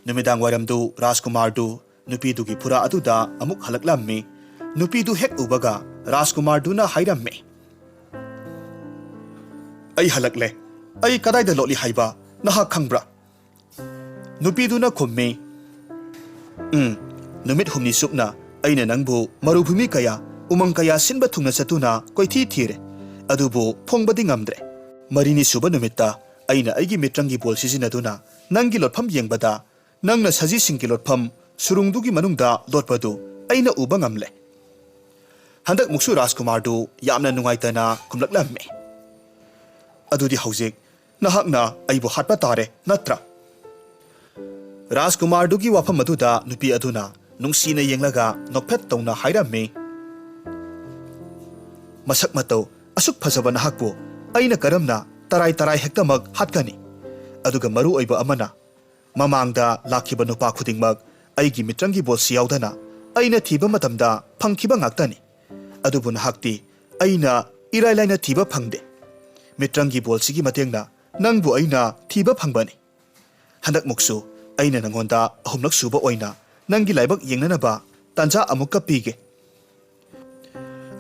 ꯅꯨꯃꯤꯗꯥꯡ ꯋꯥꯏꯔꯝꯗꯨ ꯔꯥꯖꯀꯨꯃꯥꯔꯗꯨ ꯅꯨꯄꯤꯗꯨꯒꯤ ꯐꯨꯔꯥ ꯑꯗꯨꯗ ꯑꯃꯨꯛ ꯍꯜꯂꯛꯂꯝꯃꯤ꯫ ꯅꯨꯄꯤꯗꯨ ꯍꯦꯛ ꯎꯕꯒ ꯔꯥꯖꯀꯨꯃꯥꯔꯗꯨꯅ ꯍꯥꯏꯔꯝꯃꯤ, "ꯑꯩ ꯍꯜꯂꯛꯂꯦ꯫ ꯑꯩ ꯀꯗꯥꯏꯗ ꯂꯣꯠꯂꯤ ꯍꯥꯏꯕ ꯅꯍꯥꯛ ꯈꯪꯕ꯭ꯔꯥ?" ꯅꯨꯄꯤꯗꯨꯅ ꯈꯨꯝꯃꯤ, "ꯎꯝ, ꯅꯨꯃꯤꯠ ꯍꯨꯝꯅꯤ ꯆꯨꯞꯅ ꯑꯩꯅ ꯅꯪꯕꯨ ꯃꯔꯨꯚꯨꯃꯤ ꯀꯌꯥ, ꯎꯃꯪ ꯀꯌꯥ ꯁꯤꯟꯕ ꯊꯨꯡꯅ ꯆꯠꯇꯨꯅ ꯀꯣꯏꯊꯤ ꯊꯤꯔꯦ, ꯑꯗꯨꯕꯨ ꯐꯣꯡꯕꯗꯤ ꯉꯝꯗ꯭ꯔꯦ꯫ ꯃꯔꯤꯅꯤ ꯁꯨꯕ ꯅꯨꯃꯤꯠꯇ ꯑꯩꯅ ꯑꯩꯒꯤ ꯃꯤꯇ꯭ꯔꯪꯒꯤ ꯕꯣꯜ ꯁꯤꯖꯤꯟꯅꯗꯨꯅ ꯅꯪꯒꯤ ꯂꯣꯠꯐꯝ ꯌꯦꯡꯕꯗ, ꯅꯪꯅ ꯁꯖꯤꯁꯤꯡꯒꯤ ꯂꯣꯠꯐꯝ ꯁꯨꯔꯨꯡꯗꯨꯒꯤ ꯃꯅꯨꯡꯗ ꯂꯣꯠꯄꯗꯨ ꯑꯩꯅ ꯎꯕ ꯉꯝꯂꯦ꯫" ꯍꯟꯗꯛꯃꯨꯛꯁꯨ ꯔꯥꯖꯀꯨꯃꯥꯔꯗꯨ ꯌꯥꯝꯅ ꯅꯨꯡꯉꯥꯏꯇꯅ ꯈꯨꯝꯂꯛꯂꯝꯃꯤ, "ꯑꯗꯨꯗꯤ ꯍꯧꯖꯤꯛ ꯅꯍꯥꯛꯅ ꯑꯩꯕꯨ ꯍꯥꯠꯄ ꯇꯥꯔꯦ, ꯅꯠꯇ꯭ꯔꯥ?" ꯔꯥꯖꯀꯨꯃꯥꯔꯗꯨꯒꯤ ꯋꯥꯐꯝ ꯑꯗꯨꯗ ꯅꯨꯄꯤ ꯑꯗꯨꯅ ꯅꯨꯡꯁꯤꯅ ꯌꯦꯡꯂꯒ ꯅꯣꯛꯐꯦꯠ ꯇꯧꯅ ꯍꯥꯏꯔꯝꯃꯤ, "ꯃꯁꯛ ꯃꯇꯧ ꯑꯁꯨꯛ ꯐꯖꯕ ꯅꯍꯥꯛꯄꯨ ꯑꯩꯅ ꯀꯔꯝꯅ ꯇꯔꯥꯏ ꯇꯔꯥꯏ ꯍꯦꯛꯇꯃꯛ ꯍꯥꯠꯀꯅꯤ? ꯑꯗꯨꯒ ꯃꯔꯨ ꯑꯣꯏꯕ ꯑꯃꯅ, ꯃꯃꯥꯡꯗ ꯂꯥꯛꯈꯤꯕ ꯅꯨꯄꯥ ꯈꯨꯗꯤꯡꯃꯛ ꯑꯩꯒꯤ ꯃꯤꯇ꯭ꯔꯪꯒꯤ ꯕꯣꯜꯁꯤ ꯌꯥꯎꯗꯅ ꯑꯩꯅ ꯊꯤꯕ ꯃꯇꯝꯗ ꯐꯪꯈꯤꯕ ꯉꯥꯛꯇꯅꯤ꯫ ꯑꯗꯨꯕꯨ ꯅꯍꯥꯛꯇꯤ ꯑꯩꯅ ꯏꯔꯥꯏ ꯂꯥꯏꯅ ꯊꯤꯕ ꯐꯪꯗꯦ꯫ ꯃꯤꯇ꯭ꯔꯪꯒꯤ ꯕꯣꯜꯁꯤꯒꯤ ꯃꯇꯦꯡꯅ ꯅꯪꯕꯨ ꯑꯩꯅ ꯊꯤꯕ ꯐꯪꯕꯅꯤ꯫ ꯍꯟꯗꯛꯃꯨꯛꯁꯨ ꯑꯩꯅ ꯅꯉꯣꯟꯗ ꯑꯍꯨꯝꯂꯛ ꯁꯨꯕ ꯑꯣꯏꯅ ꯅꯪꯒꯤ ꯂꯥꯏꯕꯛ ꯌꯦꯡꯅꯅꯕ ꯇꯥꯟꯖꯥ ꯑꯃꯨꯛꯀ ꯄꯤꯒꯦ꯫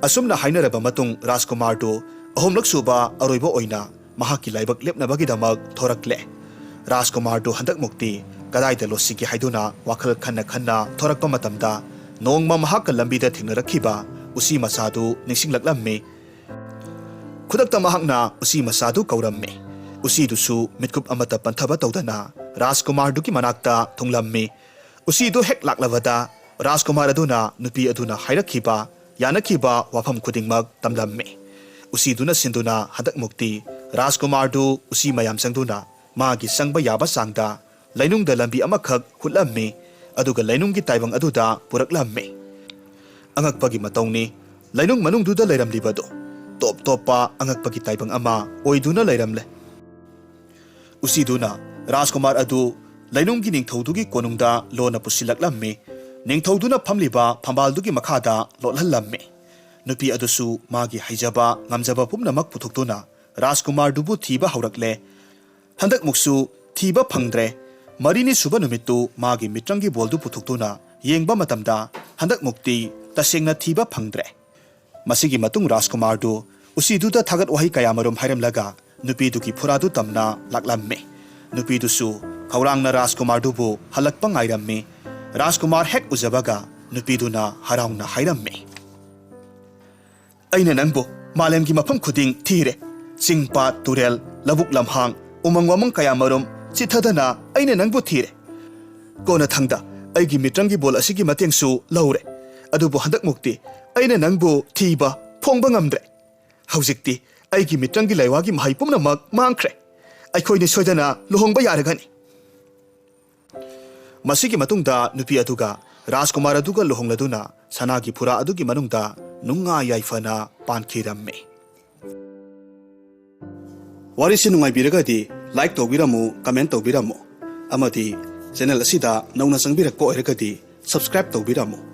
ꯑꯁꯨꯝꯅ ꯍꯥꯏꯅꯔꯕ ꯃꯇꯨꯡ ꯔꯥꯖꯀꯨꯃꯥꯔꯗꯨ ꯑꯍꯨꯝꯂꯛ ꯁꯨꯕ ꯑꯔꯣꯏꯕ ꯑꯣꯏꯅ ꯃꯍꯥꯛꯀꯤ ꯂꯥꯏꯕꯛ ꯂꯦꯞꯅꯕꯒꯤꯗꯃꯛ ꯊꯣꯔꯛꯂꯦ꯫ ꯔꯥꯖꯀꯨꯃꯥꯔꯗꯨ ꯍꯟꯗꯛꯃꯨꯛꯇꯤ ꯀꯗꯥꯏꯗ ꯂꯣꯠꯁꯤꯒꯦ ꯍꯥꯏꯗꯨꯅ ꯋꯥꯈꯜ ꯈꯟꯅ ꯈꯟꯅ ꯊꯣꯔꯛꯄ ꯃꯇꯝꯗ ꯅꯣꯡꯃ ꯃꯍꯥꯛꯀ ꯂꯝꯕꯤꯗ ꯊꯦꯡꯅꯔꯛꯈꯤꯕ ꯎꯆꯤ ꯃꯆꯥꯗꯨ ꯅꯤꯡꯁꯤꯡꯂꯛꯂꯝꯃꯤ꯫ ꯈꯨꯗꯛꯇ ꯃꯍꯥꯛꯅ ꯎꯆꯤ ꯃꯆꯥꯗꯨ ꯀꯧꯔꯝꯃꯤ꯫ ꯎꯆꯤꯗꯨꯁꯨ ꯃꯤꯠꯀꯨꯞ ꯑꯃꯠꯇ ꯄꯟꯊꯕ ꯇꯧꯗꯅ ꯔꯥꯖꯀꯨꯃꯥꯔꯗꯨꯒꯤ ꯃꯅꯥꯛꯇ ꯊꯨꯡꯂꯝꯃꯤ꯫ ꯎꯆꯤꯗꯨ ꯍꯦꯛ ꯂꯥꯛꯂꯕꯗ ꯔꯥꯖꯀꯨꯃꯥꯔ ꯑꯗꯨꯅ ꯅꯨꯄꯤ ꯑꯗꯨꯅ ꯍꯥꯏꯔꯛꯈꯤꯕ ꯌꯥꯅꯈꯤꯕ ꯋꯥꯐꯝ ꯈꯨꯗꯤꯡꯃꯛ ꯇꯝꯂꯝꯃꯤ꯫ ꯎꯆꯤꯗꯨꯅ ꯁꯤꯟꯗꯨꯅ ꯍꯟꯗꯛꯃꯨꯛꯇꯤ ꯔꯥꯖꯀꯨꯃꯥꯔꯗꯨ ꯎꯆꯤ ꯃꯌꯥꯝ ꯆꯪꯗꯨꯅ ꯃꯥꯒꯤ ꯆꯪꯕ ꯌꯥꯕ ꯆꯥꯡꯗ ꯂꯩꯅꯨꯡꯗ ꯂꯝꯕꯤ ꯑꯃꯈꯛ ꯍꯨꯠꯂꯝꯃꯤ꯫ ꯑꯗꯨꯒ ꯂꯩꯅꯨꯡꯒꯤ ꯇꯥꯏꯕꯪ ꯑꯗꯨꯗ ꯄꯨꯔꯛꯂꯝꯃꯤ꯫ ꯑꯉꯛꯄꯒꯤ ꯃꯇꯧꯅꯤ, ꯂꯩꯅꯨꯡ ꯃꯅꯨꯡꯗꯨꯗ ꯂꯩꯔꯝꯂꯤꯕꯗꯨ ꯇꯣꯞ ꯇꯣꯞꯄ ꯑꯉꯛꯄꯒꯤ ꯇꯥꯏꯕꯪ ꯑꯃ ꯑꯣꯏꯗꯨꯅ ꯂꯩꯔꯝꯂꯦ꯫ ꯎꯆꯤꯗꯨꯅ ꯔꯥꯖꯀꯨꯃꯥꯔ ꯑꯗꯨ ꯂꯩꯅꯨꯡꯒꯤ ꯅꯤꯡꯊꯧꯗꯨꯒꯤ ꯀꯣꯅꯨꯡꯗ ꯂꯣꯟꯅ ꯄꯨꯁꯤꯜꯂꯛꯂꯝꯃꯤ꯫ ꯅꯤꯡꯊꯧꯗꯨꯅ ꯐꯝꯂꯤꯕ ꯐꯝꯕꯥꯜꯗꯨꯒꯤ ꯃꯈꯥꯗ ꯂꯣꯠꯍꯜꯂꯝꯃꯤ꯫ ꯅꯨꯄꯤ ꯑꯗꯨꯁꯨ ꯃꯥꯒꯤ ꯍꯩꯖꯕ ꯉꯝꯖꯕ ꯄꯨꯝꯅꯃꯛ ꯄꯨꯊꯣꯛꯇꯨꯅ ꯔꯥꯖꯀꯨꯃꯥꯔꯗꯨꯕꯨ ꯊꯤꯕ ꯍꯧꯔꯛꯂꯦ꯫ ꯍꯟꯗꯛꯃꯨꯛꯁꯨ ꯊꯤꯕ ꯐꯪꯗ꯭ꯔꯦ꯫ ꯃꯔꯤꯅꯤ ꯁꯨꯕ ꯅꯨꯃꯤꯠꯇꯨ ꯃꯥꯒꯤ ꯃꯤꯇ꯭ꯔꯪꯒꯤ ꯕꯣꯜꯗꯨ ꯄꯨꯊꯣꯛꯇꯨꯅ ꯌꯦꯡꯕ ꯃꯇꯝꯗ ꯍꯟꯗꯛꯃꯨꯛꯇꯤ ꯇꯁꯦꯡꯅ ꯊꯤꯕ ꯐꯪꯗ꯭ꯔꯦ꯫ ꯃꯁꯤꯒꯤ ꯃꯇꯨꯡ ꯔꯥꯖꯀꯨꯃꯥꯔꯗꯨ ꯎꯆꯤꯗꯨꯗ ꯊꯥꯒꯠ ꯋꯥꯍꯩ ꯀꯌꯥꯃꯔꯨꯝ ꯍꯥꯏꯔꯝꯂꯒ ꯅꯨꯄꯤꯗꯨꯒꯤ ꯐꯨꯔꯥꯗꯨ ꯇꯝꯅ ꯂꯥꯛꯂꯝꯃꯤ꯫ ꯅꯨꯄꯤꯗꯨꯁꯨ ꯈꯧꯔꯥꯡꯅ ꯔꯥꯖꯀꯨꯃꯥꯔꯗꯨꯕꯨ ꯍꯜꯂꯛꯄ ꯉꯥꯏꯔꯝꯃꯤ꯫ ꯔꯥꯖꯀꯨꯃꯥꯔ ꯍꯦꯛ ꯎꯖꯕꯒ ꯅꯨꯄꯤꯗꯨꯅ ꯍꯔꯥꯎꯅ ꯍꯥꯏꯔꯝꯃꯤ, "ꯑꯩꯅ ꯅꯪꯕꯨ ꯃꯥꯂꯦꯝꯒꯤ ꯃꯐꯝ ꯈꯨꯗꯤꯡ ꯊꯤꯔꯦ꯫ ꯆꯤꯡ, ꯄꯥꯠ, ꯇꯨꯔꯦꯜ, ꯂꯧꯕꯨꯛ, ꯂꯝꯍꯥꯡ, ꯎꯃꯪ ꯋꯥꯃꯪ ꯀꯌꯥꯃꯔꯨꯝ ꯆꯤꯊꯗꯅ ꯑꯩꯅ ꯅꯪꯕꯨ ꯊꯤꯔꯦ꯫ ꯀꯣꯟꯅꯊꯪꯗ ꯑꯩꯒꯤ ꯃꯤꯇ꯭ꯔꯪꯒꯤ ꯕꯣꯜ ꯑꯁꯤꯒꯤ ꯃꯇꯦꯡꯁꯨ ꯂꯧꯔꯦ꯫ ꯑꯗꯨꯕꯨ ꯍꯟꯗꯛꯃꯨꯛꯇꯤ ꯑꯩꯅ ꯅꯪꯕꯨ ꯊꯤꯕ ꯐꯣꯡꯕ ꯉꯝꯗ꯭ꯔꯦ꯫ ꯍꯧꯖꯤꯛꯇꯤ ꯑꯩꯒꯤ ꯃꯤꯇ꯭ꯔꯪꯒꯤ ꯂꯩꯋꯥꯒꯤ ꯃꯍꯩ ꯄꯨꯝꯅꯃꯛ ꯃꯥꯡꯈ꯭ꯔꯦ꯫ ꯑꯩꯈꯣꯏꯅꯤ ꯁꯣꯏꯗꯅ ꯂꯨꯍꯣꯡꯕ ꯌꯥꯔꯒꯅꯤ꯫" ꯃꯁꯤꯒꯤ ꯃꯇꯨꯡꯗ ꯅꯨꯄꯤ ꯑꯗꯨꯒ ꯔꯥꯖꯀꯨꯃꯥꯔ ꯑꯗꯨꯒ ꯂꯨꯍꯣꯡꯂꯗꯨꯅ ꯁꯅꯥꯒꯤ ꯐꯨꯔꯥ ꯑꯗꯨꯒꯤ ꯃꯅꯨꯡꯗ ꯅꯨꯡꯉꯥꯏ ꯌꯥꯏꯐꯅ ꯄꯥꯟꯈꯤꯔꯝꯃꯤ꯫ ꯋꯥꯔꯤꯁꯤ ꯅꯨꯡꯉꯥꯏꯕꯤꯔꯒꯗꯤ like ꯇꯧꯕꯤꯔꯝꯃꯨ, comment ꯇꯧꯕꯤꯔꯝꯃꯨ, ꯑꯃꯗꯤ channel ꯑꯁꯤꯗ ꯅꯧꯅ ꯆꯪꯕꯤꯔꯛꯄ ꯑꯣꯏꯔꯒꯗꯤ subscribe ꯇꯧꯕꯤꯔꯝꯃꯨ꯫